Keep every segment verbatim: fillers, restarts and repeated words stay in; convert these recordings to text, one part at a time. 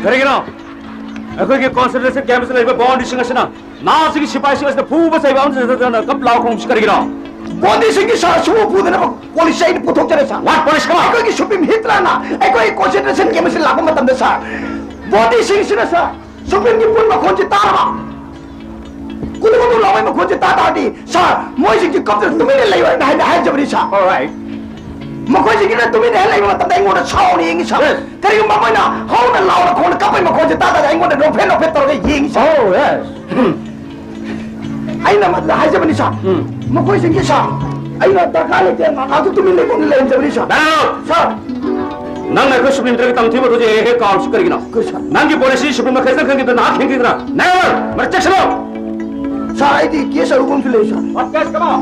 ꯀꯔꯤꯒꯤꯅꯣ ꯑꯩꯈꯣꯏꯒꯤ ꯀꯣꯟꯁꯦꯟꯇ꯭ꯔꯦꯁꯟ ꯀꯦꯝꯞꯁꯇ ꯂꯩꯕ ꯕꯣꯟꯗꯤꯁꯤꯡ ꯑꯁꯤꯅ ꯅꯍꯥꯁꯤꯒꯤ ꯁꯤꯐꯥꯏꯁꯤꯡ ꯑꯁꯤꯗ ꯐꯨꯕ ꯆꯩꯕ ꯑꯃꯠꯇ ꯅꯠꯇꯅ ꯀꯞ ꯂꯥꯎ ꯈꯣꯡꯕꯁꯤ ꯀꯔꯤꯒꯤꯅꯣ? ꯕꯣꯟꯗꯤꯁꯤꯡꯒꯤ ꯁꯥꯔ ꯁꯨꯕ ꯐꯨꯗꯅꯕ ꯄꯣꯂꯤꯁꯤ ꯑꯩꯅ ꯄꯨꯊꯣꯛꯆꯔꯦ ꯁꯥꯔ꯫ What police? Come on. ꯑꯩꯈꯣꯏꯒꯤ ꯁꯨꯄ꯭ꯔꯤꯝ ꯍꯤꯠꯂꯔꯅ ꯑꯩꯈꯣꯏ ꯀꯣꯟꯁꯦꯟꯇ꯭ꯔꯦꯁꯟ ꯀꯦꯝꯞ ꯑꯁꯤ ꯂꯥꯛꯄ ꯃꯇꯝꯗ ꯁꯥꯔ, ꯕꯣꯟꯗꯤꯁꯤꯡꯁꯤꯅ ꯁꯥꯔ, ꯁꯨꯄ꯭ꯔꯤꯝꯒꯤ ꯄꯨꯟ ꯃꯈꯣꯟꯁꯤ ꯇꯥꯔꯕ, ꯀꯨꯗꯨ ꯀꯨꯗꯨ ꯂꯥꯎꯕꯒꯤ ꯃꯈꯣꯟꯁꯤ ꯇꯥ ꯇꯥꯔꯗꯤ ꯁꯥꯔ, ꯃꯣꯏꯁꯤꯡꯁꯤ ꯀꯞꯇꯅ ꯇꯨꯃꯤꯟꯅ ꯂꯩꯌꯨ ꯍꯥꯏꯅ ꯍꯥꯏꯅ ꯍꯥꯏꯖꯕꯅꯤ ꯁꯥꯔ꯫ All right. ꯃꯈꯣꯏꯁꯤꯡꯁꯤꯅ ꯇꯨꯃꯤꯟꯅ ꯍꯦꯛ ꯂꯩꯕ ꯃꯇꯝꯗ ꯑꯩꯉꯣꯟꯗ ꯁꯥꯎꯅ ꯌꯦꯡꯉꯤ ꯁꯥꯔ꯫ Yes. ꯀꯔꯤꯒꯨꯝꯕ ꯃꯣꯏꯅ ꯍꯧꯅ ꯂꯥꯎꯅ ꯈꯣꯡꯅ ꯀꯞꯄꯒꯤ ꯃꯈꯣꯟꯁꯤ ꯇꯥ ꯇꯥꯔꯗꯤ ꯑꯩꯉꯣꯟꯗ ꯅꯣꯛꯐꯦꯠ ꯅꯣꯛꯐꯦꯠ ꯇꯧꯔꯒ ꯌꯦꯡꯉꯤ ꯁꯥꯔ꯫ Oh, yes. ꯑꯩꯅ ꯃꯗꯨꯗ ꯍꯥꯏꯖꯕꯅꯤ ꯁꯥꯔ꯫ ꯎꯝ꯫ ꯃꯈꯣꯏꯁꯤꯡꯁꯤ ꯁꯥꯔ, ꯑꯩꯅ ꯗꯔꯀꯥꯔ ꯂꯩꯇꯦ, ꯉꯥꯏꯍꯥꯛꯇ ꯇꯨꯃꯤꯟ ꯂꯩꯐꯝꯗ ꯂꯩꯍꯟꯖꯕꯅꯤ ꯁꯥꯔ꯫ ꯅꯣ! ꯁꯥꯔ! ꯅꯪꯅ ꯑꯩꯈꯣꯏ ꯁꯨꯄ꯭ꯔꯤꯝ ꯂꯤꯗꯔꯒꯤ ꯇꯝꯊꯤꯕ ꯑꯗꯨ ꯍꯦꯛ ꯍꯦꯛ ꯀꯥꯎꯔꯤꯁꯤ ꯀꯔꯤꯒꯤꯅꯣ? ꯑꯩꯈꯣꯏ ꯁꯥꯔ꯫ ꯅꯪꯒꯤ ꯄꯣꯂꯤꯁꯤ ꯁꯨꯄ꯭ꯔꯤꯝꯅ ꯈꯖꯤꯛꯇꯪ ꯈꯪꯈꯤꯗꯅ ꯅꯍꯥꯛ ꯊꯦꯡꯈꯤꯗꯅ? Never! ꯃꯔꯛ ꯆꯠꯁꯅꯨ! ꯁꯥꯔ, ꯑꯩꯗꯤ ꯀꯦꯁ ꯑꯔꯨꯕ ꯑꯃꯁꯨ ꯂꯩ sir. What case? Come on!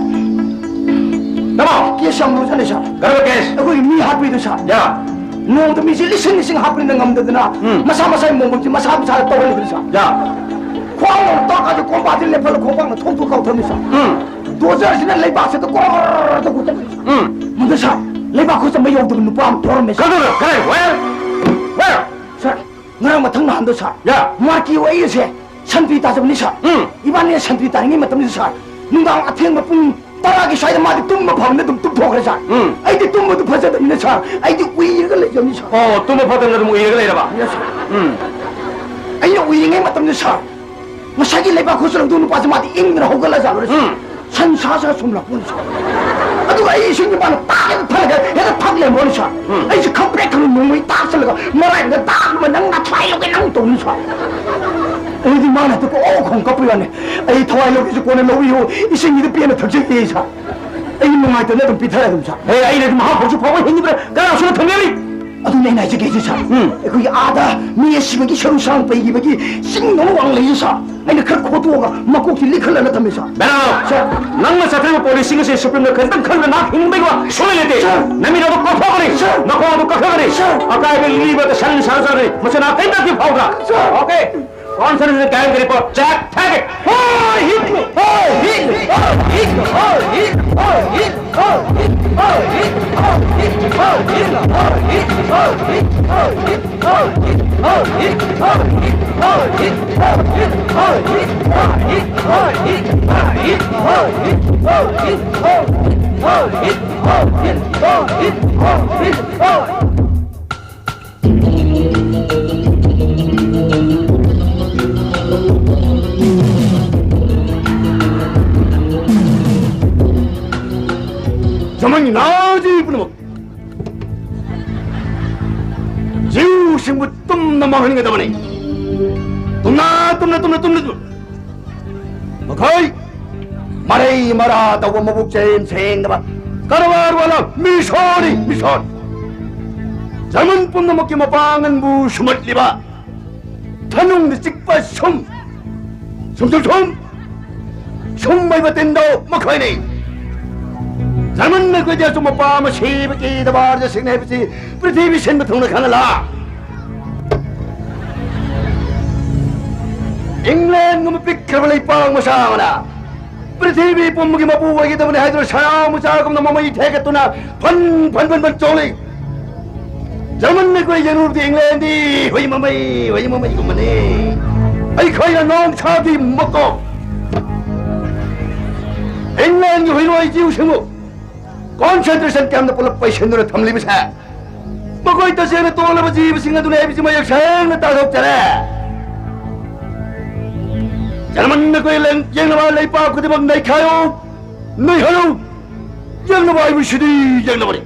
Come on! Case ꯌꯥꯝ ꯂꯨꯖꯅꯤ ꯁꯥꯔ꯫ ꯀꯔꯝꯕ ꯀꯦꯁ? ꯑꯩꯈꯣꯏꯒꯤ ꯃꯤ ꯍꯥꯠꯄꯩꯗꯣ ꯁꯥꯔ꯫ ꯌꯥ꯫ ꯅꯣꯡꯃꯗ ꯃꯤꯁꯦ ꯂꯤꯁꯤꯡ ꯂꯤꯁꯤꯡ ꯍꯥꯠꯄꯅꯤꯅ ꯉꯝꯗꯗꯅ ꯎꯝ꯫ ꯃꯁꯥ ꯃꯁꯥꯒꯤ ꯃꯣꯡꯕꯝꯁꯤ ꯃꯁꯥ ꯃꯁꯥꯗ ꯇꯧꯍꯜꯂꯤꯕꯅꯤ ꯁꯥꯔ꯫ ꯌꯥ꯫ ꯈ꯭ꯋꯥꯡ ꯇꯧꯔꯀꯥꯟꯗ ꯀꯣꯝꯄꯥꯛꯁꯤ ꯂꯦꯞꯍꯜꯂ ꯈꯣꯡꯄꯥꯛꯅ ꯊꯣꯡ ꯊꯣꯛ ꯀꯥꯎꯊꯔꯝꯃꯤ ꯁꯥꯔ꯫ ꯎꯝ꯫ ꯗꯣꯖꯔꯁꯤꯅ ꯂꯩꯕꯥꯛꯁꯤꯗ ꯀꯣꯔ ꯇꯧ ꯎꯝ꯫ ꯃꯗꯨ ꯁꯥꯔ, ꯂꯩꯕꯥꯛ ꯈꯨꯠꯆꯟꯕ ꯌꯧꯗꯕ ꯅꯨꯄꯥ ꯑꯃ ꯊꯣꯔꯝꯃꯦ ꯁꯥꯔ꯫ ꯀꯗꯧꯔ? ꯀꯗꯥꯏ? Where? Where? ꯁꯥꯔ, ꯉꯔꯥꯡ ꯃꯊꯪ ꯅꯍꯥꯟꯗꯣ ꯁꯥꯔ, ꯌꯥ꯫ ꯃꯥꯔꯀꯤ ꯑꯣꯏ ꯑꯩꯁꯦ ꯁꯟꯇ꯭ꯔꯤ ꯇꯥꯖꯕꯅꯤ ꯁꯥꯔ꯫ ꯎꯝ꯫ ꯏꯕꯥꯅꯤꯅ ꯁꯟꯇ꯭ꯔꯤ ꯇꯥꯔꯤꯉꯩ ꯃꯇꯝꯁꯤꯗ ꯁꯥꯔ, ꯅꯨꯡꯗꯥꯡ ꯑꯊꯦꯡꯕ ꯄꯨꯡ ꯇꯔꯥꯒꯤ ꯁ꯭ꯋꯥꯏꯗ ꯃꯥꯗꯤ ꯇꯨꯝꯕ ꯐꯪꯗ ꯑꯗꯨꯝ ꯇꯨꯝꯊꯣꯛꯈ꯭ꯔꯦ ꯁꯥꯔ꯫ ꯎꯝ꯫ ꯑꯩꯗꯤ ꯇꯨꯝꯕꯗꯨ ꯐꯖꯗꯕꯅꯤꯅ ꯁꯥꯔ, ꯑꯩꯗꯤ ꯎꯏꯔꯒ ꯂꯩꯖꯕꯅꯤ ꯁꯥꯔ꯫ ꯑꯣ, ꯇꯨꯝꯕ ꯐꯠꯇꯕꯅ ꯑꯗꯨꯝ ꯎꯏꯔꯒ ꯂꯩꯔꯕ? Yes, sir. ꯎꯝ꯫ ꯑꯩꯅ ꯎꯏꯔꯤꯉꯩ ꯃꯇꯝꯗ ꯁꯥꯔ, ꯉꯁꯥꯏꯒꯤ ꯂꯩꯕꯥꯛ ꯈꯨꯠꯁꯨ ꯂꯧꯗꯣꯛ ꯅꯨꯄꯥꯁꯦ ꯃꯥꯗꯤ ꯏꯪꯗꯅ ꯍꯧꯒꯠꯂ ꯖꯥꯠꯂꯣ ꯁꯥꯔ? ꯎꯝ꯫ ꯁꯟ ꯁꯥ ꯁꯥ ꯁꯨꯝ ꯂꯥꯛꯄꯅꯤ ꯁꯥꯔ꯫ ꯑꯗꯨꯒ ꯑꯩ ꯏꯁꯤꯡꯁꯦ ꯃꯥꯅ ꯇꯥꯛ ꯍꯦꯛꯇ ꯊꯜꯂꯒ ꯍꯦꯛꯇ ꯊꯛ ꯂꯩꯔꯝꯕꯅꯤ ꯁꯥꯔ꯫ ꯎꯝ꯫ ꯑꯩꯁꯦ ꯈꯪꯄ꯭ꯔꯦꯛ ꯈꯪ ꯅꯣꯡꯃꯩ ꯇꯥꯛꯁꯜꯂꯒ ꯃꯔꯥꯏꯅ ꯗꯥꯛ ꯑꯃ ꯅꯪ ꯅꯊ꯭ꯋꯥꯏ ꯂꯧꯒꯦ ꯅꯪ ꯇꯧꯅꯤ ꯁꯥꯔ꯫ ꯑꯩꯗꯤ ꯃꯥꯅ ꯍꯦꯛꯇ ꯀꯣꯛ ꯈꯣꯡ ꯀꯞꯄ ꯋꯥꯅꯤ꯫ ꯑꯩ ꯊꯋꯥꯏ ꯂꯧꯒꯦꯁꯨ ꯀꯣꯟꯅ ꯂꯧꯕꯤꯌꯨ, ꯏꯁꯤꯡꯁꯤꯗ ꯄꯦꯟꯅ ꯊꯛꯆꯒꯦ ꯁꯥꯔ꯫ ꯑꯩ ꯅꯨꯡꯉꯥꯏꯇꯅ ꯑꯗꯨꯝ ꯄꯤꯊꯔꯦ ꯑꯗꯨꯝ ꯁꯥꯔ꯫ ꯍꯦ, ꯑꯩꯅꯗꯤ ꯃꯍꯥꯛ ꯐꯥꯎꯁꯨ ꯐꯥꯎꯕ ꯍꯤꯡꯉꯤꯕ꯭ꯔꯥ? ꯀꯅꯥꯁꯨꯅ ꯊꯝꯕꯤꯔꯤ? ꯑꯗꯨꯅꯦ ꯑꯩꯅ ꯍꯥꯏꯖꯒꯦꯁꯦ ꯁꯥꯔ꯫ ꯎꯝ꯫ ꯑꯩꯈꯣꯏꯒꯤ ꯑꯥꯗ ꯃꯤ ꯑꯁꯤꯕꯒꯤ ꯁꯔꯨ ꯁꯔꯥꯡ ꯄꯩꯈꯤꯕꯒꯤ ꯆꯤꯡꯗꯧꯅ ꯋꯥꯡ ꯂꯩꯌꯦ ꯁꯥꯔ꯫ ꯑꯩꯅ ꯈꯔ ꯈꯣꯠꯇꯣꯛꯑꯒ ꯃꯀꯣꯛꯁꯤ ꯂꯤꯈꯠꯂꯒ ꯊꯝꯃꯦ ꯁꯥꯔ꯫ ꯕꯦꯅꯥꯎ! ꯁꯥꯔ꯫ ꯅꯪꯅ ꯆꯠꯊꯔꯤꯕ ꯄꯣꯂꯤꯁꯤꯡ ꯑꯁꯤ ꯁꯨꯄ꯭ꯔꯤꯝꯅ ꯈꯖꯤꯛꯇꯪ ꯈꯪꯗꯅ ꯅꯍꯥꯛ ꯍꯤꯡꯕꯒꯤ ꯋꯥ ꯁꯨꯡꯂꯩ ꯂꯩꯇꯦ꯫ ꯁꯥꯔ꯫ ꯅꯃꯤꯠ ꯑꯗꯨ ꯀꯣꯊꯣꯛꯀꯅꯤ꯫ ꯁꯥꯔ꯫ ꯅꯈꯣꯡ ꯑꯗꯨ ꯀꯛꯊꯒꯅꯤ꯫ ꯁꯥꯔ꯫ ꯑꯀꯥꯏꯕ ꯂꯤꯕꯗ ꯁꯟ ꯁꯥꯖꯔꯅꯤ꯫ ꯃꯁꯤ ꯅꯍꯥꯛ ꯀꯔꯤꯝꯇ ꯐꯥꯎꯗ꯭ꯔꯥ? ꯁꯥꯔ꯫ Okay. Concentrate, gang report, check, target. ꯍꯣꯏ, ꯍꯤꯠ! ꯍꯣꯏ, ꯍꯤꯠ! ꯍꯣꯏ, ꯍꯤꯠ! ꯍꯣꯏ, ꯍꯤꯠ! ꯖꯔꯃꯟꯒꯤ ꯅꯥꯎꯖꯤ ꯄꯨꯝꯅꯃꯛ, ꯖꯤꯎꯁꯤꯡꯕꯨ ꯇꯨꯝꯅ ꯃꯥꯡꯍꯟꯒꯗꯕꯅꯤ꯫ ꯇꯨꯝꯅ, ꯇꯨꯝꯅ, ꯇꯨꯝꯅ, ꯇꯨꯝꯅ, ꯇꯨꯝꯅ꯫ ꯃꯈꯣꯏ ꯃꯔꯩ ꯃꯔꯥ ꯇꯧꯕ, ꯃꯕꯨꯛ ꯆꯦꯟ ꯁꯦꯡꯗꯕ, ꯀꯔꯕꯥꯔ ꯋꯥꯂꯥ ꯃꯤꯁꯣꯅꯤ, ꯃꯤꯁꯣꯟ꯫ ꯖꯔꯃꯟ ꯄꯨꯝꯅꯃꯛꯀꯤ ꯃꯄꯥꯡꯒꯜꯕꯨ ꯁꯨꯝꯍꯠꯂꯤꯕ, ꯊꯅꯨꯡꯗ ꯆꯤꯛꯄ ꯁꯨꯝ, ꯁꯨꯝ, ꯁꯨꯝ, ꯁꯨꯝ꯫ ꯁꯨꯝ ꯑꯣꯏꯕ ꯇꯤꯟꯗꯣ ꯃꯈꯣꯏꯅꯤ꯫ ꯖꯔꯃꯟ ꯑꯩꯈꯣꯏꯗꯤ ꯑꯆꯨꯝꯕ ꯄꯥꯝꯕ ꯁꯤꯕ ꯀꯤꯗꯕ ꯑꯥꯔꯖꯁꯤꯡꯅꯤ ꯍꯥꯏꯕꯁꯤ ꯄ꯭ꯔꯤꯊꯤꯕꯤ ꯁꯤꯟꯕ ꯊꯨꯡꯅ ꯈꯪꯍꯜꯂ꯫ ꯏꯪꯂꯦꯟꯒꯨꯝꯕ ꯄꯤꯛꯈ꯭ꯔꯕ ꯂꯩꯄꯥꯛ ꯃꯆꯥ ꯑꯃꯅ ꯄ꯭ꯔꯤꯊꯤꯕꯤ ꯄꯨꯝꯕꯒꯤ ꯃꯄꯨ ꯑꯣꯏꯒꯗꯕꯅꯤ ꯍꯥꯏꯗꯨꯅ ꯁꯅꯥ ꯃꯆꯥꯒꯨꯝꯅ ꯃꯃꯩ ꯊꯦꯛꯀꯠꯇꯨꯅ ꯐꯟ ꯐꯟ ꯐꯟ ꯐꯟ ꯆꯣꯡꯂꯤ꯫ ꯖꯔꯃꯟ ꯑꯩꯈꯣꯏ ꯌꯦꯡꯂꯨꯔꯗꯤ ꯏꯪꯂꯦꯟꯗꯤ ꯍꯨꯏ ꯃꯃꯩ, ꯍꯨꯏ ꯃꯃꯩꯒꯨꯝꯕꯅꯤ꯫ ꯑꯩꯈꯣꯏꯅ ꯅꯣꯡꯁꯥꯒꯤ ꯃꯀꯣꯛ꯫ ꯏꯪꯂꯦꯟꯒꯤ ꯍꯨꯏꯔꯣꯏ ꯖꯤꯎꯁꯤꯡꯕꯨ ꯀꯣꯟꯁꯦꯟꯇ꯭ꯔꯦꯁꯟ ꯀꯦꯝꯞꯇ ꯄꯨꯂꯞ ꯄꯩꯁꯤꯟꯗꯨꯅ ꯊꯝꯂꯤꯕꯁꯦ ꯃꯈꯣꯏ ꯇꯁꯦꯡꯅ ꯇꯣꯜꯂꯕ ꯖꯤꯕꯁꯤꯡ ꯑꯗꯨꯅꯤ ꯍꯥꯏꯕꯁꯤ ꯃꯌꯦꯛ ꯁꯦꯡꯅ ꯇꯥꯊꯣꯛꯆꯔꯦ꯫ ꯖꯔꯃꯟ ꯑꯩꯈꯣꯏ ꯂꯦꯡ-, ꯌꯦꯡꯅꯕ ꯂꯩꯄꯥꯛ ꯈꯨꯗꯤꯡꯃꯛ ꯅꯩꯈꯥꯏꯌꯨ, ꯅꯩꯍꯜꯂꯨ꯫ ꯌꯦꯡꯅꯕ ꯍꯥꯏꯕꯁꯤꯗꯤ ꯌꯦꯡꯅꯕꯅꯤ꯫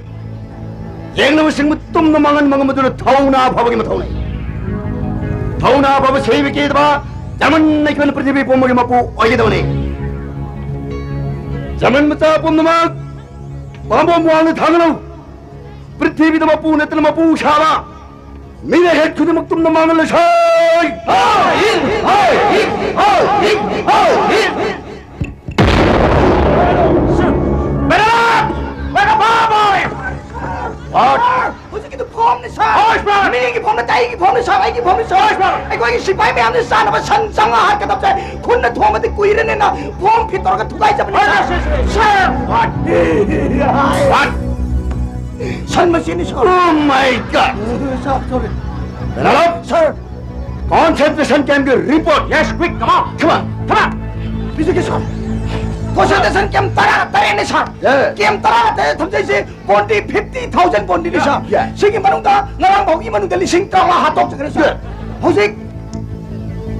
ꯌꯦꯡꯅꯕꯁꯤꯡꯕꯨ ꯇꯨꯝꯅ ꯃꯥꯡꯍꯟꯕ ꯉꯝꯕꯗꯨꯅ ꯊꯧꯅꯥ ꯐꯕꯒꯤ ꯃꯊꯧꯅꯤ꯫ ꯊꯧꯅꯥ ꯐꯕ ꯁꯤꯕ ꯀꯤꯗꯕ ꯖꯔꯃꯟ ꯑꯩꯈꯣꯏꯅ ꯄ꯭ꯔꯤꯊꯤꯕꯤ ꯄꯨꯝꯕꯒꯤ ꯃꯄꯨ ꯑꯣꯏꯒꯗꯕꯅꯤ꯫ ꯖꯔꯃꯟ ꯃꯆꯥ ꯄꯨꯝꯅꯃꯛ ꯄꯥꯝꯕꯣꯝ ꯋꯥꯡꯅ ꯊꯥꯡꯒꯠꯂꯨ꯫ ꯄ꯭ꯔꯤꯊꯤꯕꯤꯗ ꯃꯄꯨ ꯅꯠꯇꯅ ꯃꯄꯨ ꯁꯥꯕ ꯃꯤꯅ ꯍꯦꯛ ꯈꯨꯗꯤꯡꯃꯛ ꯇꯨꯝꯅ ꯃꯥꯡꯍꯜꯂꯁꯤ꯫ ꯍꯧꯖꯤꯛꯀꯤꯗꯨ ꯐꯣꯝꯅꯤ ꯁꯥꯔ꯫ ꯍꯣꯏ, ꯁꯥꯔ꯫ ꯃꯤꯒꯤ ꯐꯣꯝ ꯅꯠꯇꯦ, ꯑꯩꯒꯤ ꯐꯣꯝꯅꯤ ꯁꯥꯔ, ꯑꯩꯒꯤ ꯐꯣꯝꯅꯤ ꯁꯥꯔ꯫ ꯍꯣꯏ, ꯁꯥꯔ꯫ ꯑꯩꯈꯣꯏꯒꯤ ꯁꯤꯐꯥꯏ ꯃꯌꯥꯝꯅ ꯆꯥꯅꯕ ꯁꯟ ꯆꯥꯝꯃꯉꯥ ꯍꯥꯠꯀꯗꯕꯁꯦ ꯈꯨꯠꯅ ꯊꯣꯡꯕꯗꯤ ꯀꯨꯏꯔꯅꯤꯅ ꯐꯣꯝ ꯐꯤꯠ ꯇꯧꯔꯒ ꯊꯨꯒꯥꯏꯖꯕꯅꯤ ꯍꯣꯏ, ꯁꯥꯔ꯫ ꯁꯥꯔ, ꯁꯥꯔ, ꯁꯥꯔ꯫ What? What? Sun ꯃꯆꯦꯅꯤ sir. Oh my God! Sir, sorry. Hello? Sir. Concentration camp ꯀꯤ report. Yes, quick, come on. Come on. Come on. ꯄꯤꯖꯒꯦ, sir. Concentration camp ꯇꯔꯥ ꯇꯔꯦꯠꯅꯦ, sir꯫ Yeah. Camp ꯇꯔꯥ ꯇꯔꯦꯠ ꯊꯝꯖꯩꯁꯦ ꯕꯣꯟꯗꯤ fifty thousand ꯕꯣꯟꯗꯤꯅꯦ, sir꯫ Yeah. ꯁꯤꯒꯤ ꯃꯅꯨꯡꯗ ꯉꯔꯥꯡ ꯐꯥꯎꯒꯤ ꯃꯅꯨꯡꯗ ꯂꯤꯁꯤꯡ ꯇꯔꯥꯃꯉꯥ ꯍꯥꯠꯇꯣꯛꯆꯈ꯭ꯔꯦ, sir꯫ Yeah. ꯍꯧꯖꯤꯛ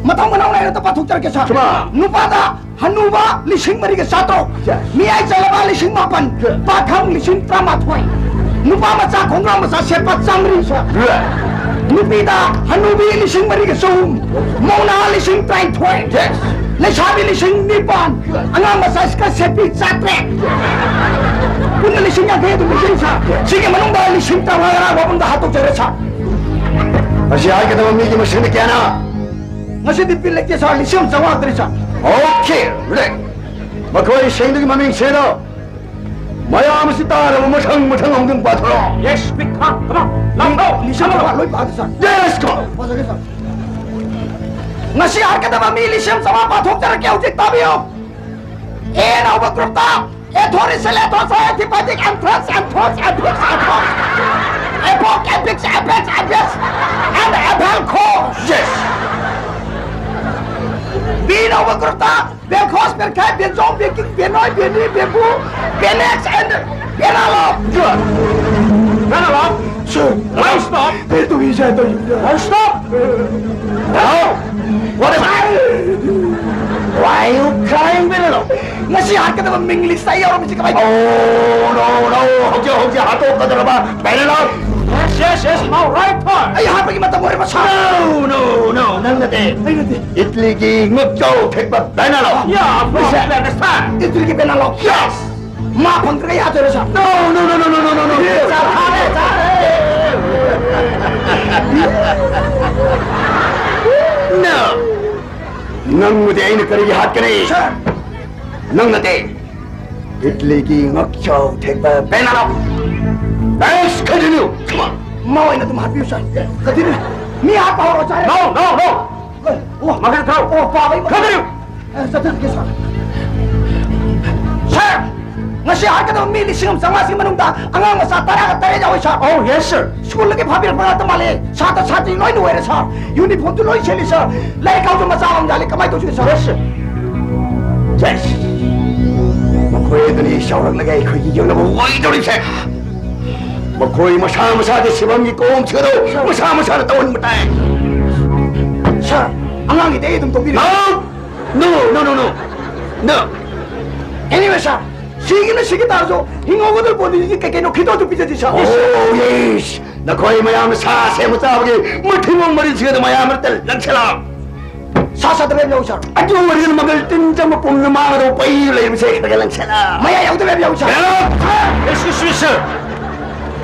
ꯃꯊꯪ ꯃꯅꯥꯎ ꯅꯥꯏꯅ ꯑꯝꯇ ꯄꯥꯊꯣꯛꯆꯔꯛꯀꯦ, sir꯫ Come on. ꯅꯨꯄꯥꯗ ꯍꯅꯨꯕ ꯂꯤꯁꯤꯡ ꯃꯔꯤꯒ ꯆꯥꯇ꯭ꯔꯨꯛ꯫ Yes. ꯃꯤꯌꯥꯏ ꯆꯜꯂꯕ ꯂꯤꯁꯤꯡ ꯃꯥꯄꯟ꯫ Yes. ꯄꯥꯈꯪ ꯂꯤꯁꯤꯡ ꯇꯔꯥꯃꯥꯊꯣꯏ꯫ ꯅꯨꯄꯥ ꯃꯆꯥ ꯈꯣꯡꯒ꯭ꯔꯥꯎ ꯃꯆꯥ ꯁꯦꯠꯄ ꯆꯥꯃꯔꯤ, sir꯫ Yes. ꯅꯨꯄꯤꯗ ꯍꯅꯨꯕꯤ ꯂꯤꯁꯤꯡ ꯃꯔꯤꯒ ꯆꯍꯨꯝ꯫ ꯃꯧ ꯅꯍꯥ ꯂꯤꯁꯤꯡ ꯇꯔꯥꯅꯤꯊꯣꯏ꯫ Yes. ꯂꯩꯁꯥꯕꯤ ꯂꯤꯁꯤꯡ ꯅꯤꯄꯥꯟ꯫ ꯑꯉꯥꯡ ꯃꯆꯥ ꯁ꯭ꯀꯔꯠ ꯁꯦꯠꯄꯤ ꯆꯥꯇ꯭ꯔꯦꯠ꯫ ꯄꯨꯟꯅ ꯂꯤꯁꯤꯡ ꯌꯥꯡꯈꯩ ꯑꯗꯨꯝ ꯂꯤꯁꯤꯡ, sir꯫ ꯁꯤꯒꯤ ꯃꯅꯨꯡꯗ ꯂꯤꯁꯤꯡ ꯇꯔꯥꯃꯉꯥ ꯃꯅꯨꯡꯗ ꯍꯥꯠꯇꯣꯛꯆꯔꯦ, sir꯫ ꯃꯁꯤ ꯍꯥꯠꯀꯗꯕ ꯃꯤꯒꯤ ꯃꯁꯤꯡꯗꯤ ꯀꯌꯥꯅꯣ? ꯉꯁꯤꯗꯤ ꯕꯤꯜ ꯂꯩꯇꯦ, sir꯫ ꯂꯤꯁꯤꯡ ꯑꯃ ꯆꯥꯝꯃꯉꯥ ꯈꯛꯇꯅꯤ, sir꯫ Okay, ready꯫ ꯃꯈꯣꯏꯁꯤꯡꯗꯨꯒꯤ ꯃꯃꯤꯡꯁꯤꯡꯗꯣ ꯃꯌꯥꯝ ꯑꯁꯤ ꯇꯥꯔꯕ ꯃꯊꯪ ꯃꯊꯪ ꯑꯃꯨꯛꯇꯪ ꯄꯥꯊꯣꯔꯛꯑꯣ꯫ Yes, quick, come on, come on. ꯂꯥꯎꯊꯣꯛ꯫ ꯂꯤꯁꯤꯡ ꯑꯃ ꯂꯣꯏ ꯄꯥꯗꯦ, sir꯫ Yes, come on꯫ ꯄꯥꯖꯒꯦ, sir꯫ ꯉꯁꯤ ꯍꯥꯠꯀꯗꯕ ꯃꯤ ꯂꯤꯁꯤꯡ ꯑꯃ ꯆꯥꯝꯃꯉꯥ ꯄꯥꯊꯣꯛꯆꯔꯛꯀꯦ, ꯍꯧꯖꯤꯛ ꯇꯥꯕꯤꯌꯨ꯫ ꯑꯦ ꯍꯧꯕ groupꯇ Aethorius, Aethos, Antipathic, Anthrax, Anthos, Aphix, Athos, Epoch, Epix, Apex, Abyss, and Abelcos꯫ Yes. B ꯍꯧꯕ groupꯇ Belcos, Belkai, Benzon, Beking, Benoi, Beni, Bebu, Benex, and Benalo꯫ Good. Benalo? Sir. Now stop. ꯀꯩ ꯇꯧꯏ, sir, ꯇꯧꯏ? Now stop. Now, what am I? Why you crying, Benalo? ꯉꯁꯤ ꯍꯥꯠꯀꯗꯕ ꯃꯤꯡ listꯇ ꯑꯩ ꯌꯥꯎꯔꯝꯃꯤꯁꯦ ꯀꯃꯥꯏꯅ? Oh, no, no. ꯍꯧꯖꯤꯛ, ꯍꯧꯖꯤꯛ ꯍꯥꯠꯇꯣꯛꯀꯗꯧꯔꯕ, Benalo? Yes, yes, yes. Now right turn. ꯑꯩ ꯍꯥꯠꯄꯒꯤ ꯃꯇꯝ ꯑꯣꯏꯔꯕ, sir? No, no, no. ꯅꯪ ꯅꯠꯇꯦ꯫ ꯑꯩ ꯅꯠꯇꯦ꯫ ꯏꯠꯂꯤꯒꯤ ꯉꯛꯆꯥꯎ ꯊꯦꯛꯄ Benalo. Yeah, of course, Mister I understand. ꯏꯠꯂꯤꯒꯤ Benalo꯫ Yes. ꯃꯥ ꯐꯪꯗ꯭ꯔꯒ ꯌꯥꯗꯣꯏꯔꯣ, sir? No, no, no, no, no, no, no, no. Yes, sir. ꯐꯔꯦ, sir꯫ No. ꯅꯪꯕꯨꯗꯤ ꯑꯩꯅ ꯀꯔꯤꯒꯤ ꯍꯥꯠꯀꯅꯤ? Sir꯫ ꯅꯪ ꯅꯠꯇꯦ꯫ ꯏꯠꯂꯤꯒꯤ ꯉꯛꯆꯥꯎ ꯊꯦꯛꯄ Benalo꯫ Let's continue. Come on. ꯃꯥ ꯑꯣꯏꯅ ꯑꯗꯨꯝ ꯍꯥꯠꯄꯤꯌꯨ, sir꯫ Continue꯫ ꯃꯤ ꯍꯥꯠꯄ ꯍꯧꯔꯣ, sir꯫ No, no, no꯫ ꯑꯦ, ꯑꯣ꯫ ꯃꯈꯥ ꯊꯧ꯫ ꯑꯣ, ꯄꯥꯕꯩ ꯃꯈꯥ꯫ Continue꯫ ꯑꯦ, ꯆꯠꯊꯔꯛꯀꯦ, sir꯫ Sir, ꯉꯁꯤ ꯍꯥꯠꯀꯗꯕ ꯃꯤ ꯂꯤꯁꯤꯡ ꯑꯃ ꯆꯥꯝꯃꯉꯥꯁꯤꯒꯤ ꯃꯅꯨꯡꯗ ꯑꯉꯥꯡ ꯃꯆꯥ ꯇꯔꯥꯒ ꯇꯔꯦꯠ ꯌꯥꯎ- ꯍꯣꯏ, ꯁꯥꯔ꯫ ꯑꯧ, ꯌꯦꯁ, ꯁꯥꯔ꯫ ꯁ꯭ꯀꯨꯜꯗꯒꯤ ꯐꯥꯕꯤꯔꯛꯄ ꯉꯥꯛꯇ ꯃꯥꯜꯂꯦ꯫ ꯁꯥꯇ꯭ꯔ ꯁꯥꯇ꯭ꯔꯤ ꯂꯣꯏꯅ ꯑꯣꯏꯔꯦ, ꯁꯥꯔ꯫ ꯌꯨꯅꯤꯐꯣꯔꯝꯁꯨ ꯂꯣꯏ ꯁꯦꯠꯂꯤ, ꯁꯥꯔ꯫ ꯂꯥꯏꯔꯤꯛ ꯀꯥꯎꯁꯨ ꯃꯆꯥ ꯑꯃ ꯌꯥꯜꯂꯤ꯫ ꯀꯃꯥꯏꯅ ꯇꯧꯁꯤꯒꯦ, ꯁꯥꯔ? ꯌꯦꯁ, ꯁꯥꯔ꯫ ꯌꯦꯁ꯫ ꯃꯈꯣꯏ ꯑꯗꯨꯅꯤ ꯆꯥꯎꯔꯛꯂꯒ ꯑꯩꯈꯣꯏꯒꯤ ꯌꯦꯛꯅꯕ ꯑꯣꯏꯗꯧꯔꯤꯕꯁꯦ꯫ ꯃꯈꯣꯏ ꯃꯁꯥ ꯃꯁꯥꯒꯤ ꯁꯤꯐꯝꯒꯤ ꯀꯣꯝ ꯁꯤꯗꯣ ꯃꯁꯥ ꯃꯁꯥꯅ ꯇꯧꯍꯟꯕ ꯇꯥꯏ꯫ ꯁꯥꯔ, ꯑꯉꯥꯡꯒꯤꯗꯤ ꯑꯩ ꯑꯗꯨꯝ ꯇꯧꯕꯤꯔꯦ꯫ No! No, no, no, no. No. Anyway, ꯁꯥꯔ, ꯁꯤꯒꯤꯅ ꯁꯤꯒꯤ ꯇꯥꯔꯁꯨ, ꯍꯤꯡꯍꯧꯒꯗꯕ ꯄꯣꯠꯅꯤ, ꯁꯤ ꯀꯩ ꯀꯩꯅꯣ ꯈꯤꯇꯪꯁꯨ ꯄꯤꯖꯁꯤ, ꯁꯥꯔ꯫ Oh, yes. ꯅꯈꯣꯏ ꯃꯌꯥꯝꯅ ꯁꯥ ꯁꯦꯝꯕ ꯆꯥꯕꯒꯤ ꯃꯊꯤꯕꯣꯡ ꯃꯔꯤꯟꯁꯤꯡ ꯑꯗꯨ ꯃꯌꯥꯝ ꯃꯔꯛꯇ ꯂꯪꯁꯤꯜꯂꯛꯑꯣ꯫ ꯁꯥ ꯆꯥꯗꯕ ꯌꯥꯝ ꯌꯥꯎꯏ, ꯁꯥꯔ꯫ ꯑꯗꯨ ꯑꯣꯏꯔꯒꯅ ꯃꯒꯜ ꯇꯤꯟ ꯆꯪꯕ ꯄꯨꯝꯅ ꯃꯥꯡꯒꯗꯕ ꯄꯩ ꯂꯩꯔꯤꯕꯁꯦ ꯈꯔ ꯈꯔ ꯂꯪꯁꯤꯜꯂꯛꯑꯣ꯫ ꯃꯌꯥ ꯌꯥꯎꯗꯕ ꯌꯥꯝ ꯌꯥꯎꯏ, ꯁꯥꯔ꯫ Excuse me, sir.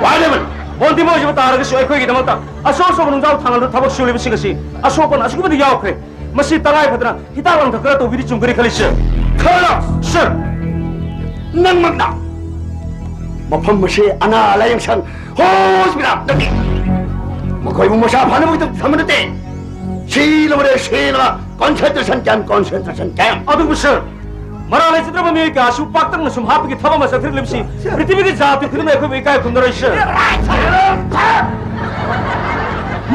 What happened? ꯕꯣꯟꯗꯤꯃꯣꯏꯁꯤꯕ ꯇꯥꯔꯒꯁꯨ ꯑꯩꯈꯣꯏꯒꯤꯗꯃꯛꯇ ꯑꯁꯣꯛ ꯑꯁꯣꯛꯄ ꯅꯨꯡꯖꯥꯎ ꯊꯥꯡꯒꯜꯗ ꯊꯕꯛ ꯁꯨꯔꯤꯕꯁꯤꯡ ꯑꯁꯤ ꯑꯁꯣꯛ ꯑꯄꯟ ꯑꯁꯨꯛꯀꯤ ꯃꯇꯤꯛ ꯌꯥꯎꯈ꯭ꯔꯦ꯫ ꯃꯁꯤ ꯇꯉꯥꯏ ꯐꯗꯅ ꯍꯤꯗꯥꯛ ꯂꯥꯡꯊꯛ ꯈꯔ ꯇꯧꯕꯤꯔꯤ ꯆꯨꯝꯒꯅꯤ ꯈꯜꯂꯤ, ꯁꯔ꯫ ꯈꯔ, ꯁꯔ! ꯅꯪꯃꯛꯅ ꯃꯐꯝ ꯑꯁꯤ ꯑꯅꯥ ꯂꯥꯌꯦꯡ ꯁꯪ, ꯍꯣꯁꯄꯤꯇꯥꯜ ꯅꯠꯇꯦ꯫ ꯃꯈꯣꯏꯕꯨ ꯃꯁꯥ ꯐꯅꯕꯒꯤꯗꯃꯛ ꯊꯝꯕ ꯅꯠꯇꯦ꯫ ꯁꯤꯂꯕꯗ ꯁꯤꯂꯕ concentration camp, concentration camp꯫ ꯑꯗꯨꯕꯨ, ꯁꯔ, ꯃꯔꯥꯜ ꯂꯩꯖꯗ꯭ꯔꯕ ꯃꯤꯑꯣꯏ ꯀꯌꯥꯁꯨ ꯄꯥꯛꯇꯛꯅ ꯁꯨꯝ ꯍꯥꯠꯄꯒꯤ ꯊꯕꯛ ꯑꯃ ꯆꯠꯊꯔꯛꯂꯤꯕꯁꯤ ꯄ꯭ꯔꯤꯊꯤꯕꯤꯒꯤ ꯖꯥꯇꯤ ꯈꯨꯗꯤꯡꯃꯛ ꯑꯩꯈꯣꯏꯕꯨ ꯏꯀꯥꯏ ꯈꯨꯝꯅꯔꯣꯏ, ꯁꯔ꯫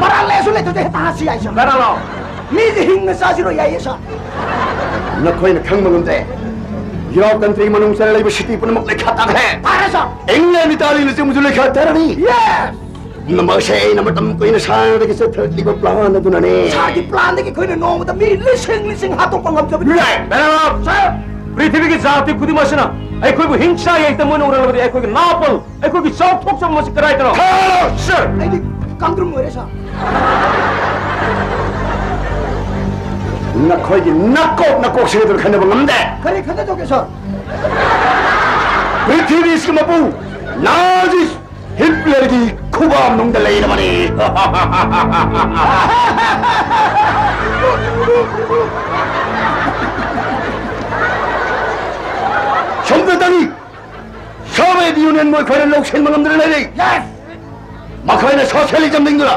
ꯃꯔꯥꯜ ꯂꯩꯁꯨ ꯂꯩꯇꯗꯦ ꯍꯦꯛꯇ ꯍꯥꯠꯁꯤ ꯍꯥꯏ, ꯁꯔ꯫ ꯀꯅꯥꯅꯣ? ꯃꯤꯁꯦ ꯍꯤꯡꯅ ꯆꯥꯁꯤꯔꯣ ꯌꯥꯏꯌꯦ, ꯁꯔ꯫ ꯅꯈꯣꯏꯅ ꯈꯪꯕ ꯉꯝꯗ꯭ꯔꯦ꯫ ꯌꯨꯔꯣꯞ ꯀꯟꯇ꯭ꯔꯤ ꯃꯅꯨꯡ ꯆꯟꯅ ꯂꯩꯕ ꯁꯤꯇꯤ ꯄꯨꯝꯅꯃꯛ ꯂꯩꯈꯥ ꯇꯥꯈ꯭ꯔꯦ꯫ ꯐꯔꯦ, ꯁꯔ꯫ ꯏꯪꯂꯦꯟ, ꯏꯇꯥꯂꯤꯅꯆꯤꯡꯕꯁꯨ ꯂꯩꯈꯥ ꯇꯥꯔꯅꯤ꯫ ꯌꯦꯁ! ꯄꯨꯝꯅꯃꯛ ꯑꯁꯤ ꯑꯩꯅ ꯃꯇꯝ ꯀꯨꯏꯅ ꯁꯥꯡꯅꯗꯒꯤ ꯆꯠꯊꯔꯛꯂꯤꯕ ꯄ꯭ꯂꯥꯟ ꯑꯗꯨꯅꯅꯦ꯫ ꯁꯥꯔꯒꯤ ꯄ꯭ꯂꯥꯟꯗꯒꯤ ꯑꯩꯈꯣꯏꯅ ꯅꯣꯡꯃꯗ ꯃꯤ ꯂꯤꯁꯤꯡ ꯂꯤꯁꯤꯡ ꯍꯥꯠꯇꯣꯛꯄ ꯉꯝꯖꯕꯅꯤ꯫ ꯔꯥꯏꯠ! ꯁꯥꯔ! ꯄ꯭ꯔꯤꯊꯤꯕꯤꯒꯤ ꯖꯥꯇꯤ ꯈꯨꯗꯤꯡꯃꯛ ꯑꯁꯤꯅ ꯑꯩꯈꯣꯏꯕꯨ ꯍꯤꯡꯁꯥ ꯌꯥꯏꯇ ꯃꯣꯏꯅ ꯎꯔꯛꯂꯕꯗꯤ ꯑꯩꯈꯣꯏꯒꯤ ꯅꯥꯄꯜ, ꯑꯩꯈꯣꯏꯒꯤ ꯆꯥꯎꯊꯣꯛꯆꯕ ꯑꯁꯤ ꯀꯗꯥꯏꯗꯅꯣ? ꯈꯥꯔꯣ! ꯁꯥꯔ! ꯑꯩꯗꯤ ꯀꯥꯡꯗ꯭ꯔꯨꯝ ꯑꯣꯏꯔꯦ, ꯁꯥꯔ꯫ ꯅꯈꯣꯏꯒꯤ ꯅꯀꯣꯛ ꯅꯀꯣꯛ ꯁꯤꯒꯗꯧꯔ ꯈꯟꯅꯕ ꯉꯝꯗꯦ꯫ ꯀꯔꯤ ꯈꯟꯅꯗꯧꯒꯦ, ꯁꯥꯔ? ꯄ꯭ꯔꯤꯊꯤꯕꯤꯁꯤꯒꯤ ꯃꯄꯨ ꯅꯥꯖꯤ ꯍꯤꯠꯂꯔꯒꯤ ꯈꯨꯕꯥꯛ ꯃꯅꯨꯡꯗ ꯂꯩꯔꯕꯅꯤ꯫ ꯁꯣꯝꯗ ꯇꯪꯉꯤ꯫ ꯁꯣꯚꯤꯌꯦꯠ ꯌꯨꯅꯤꯌꯟ ꯃꯈꯣꯏꯅ ꯂꯧꯁꯤꯟꯕ ꯉꯝꯗꯅ ꯂꯩꯔꯤ꯫ ꯌꯦꯁ! ꯃꯈꯣꯏꯅ ꯁꯣꯁꯤꯌꯦꯂꯤꯖꯝ ꯂꯤꯡꯗꯨꯅ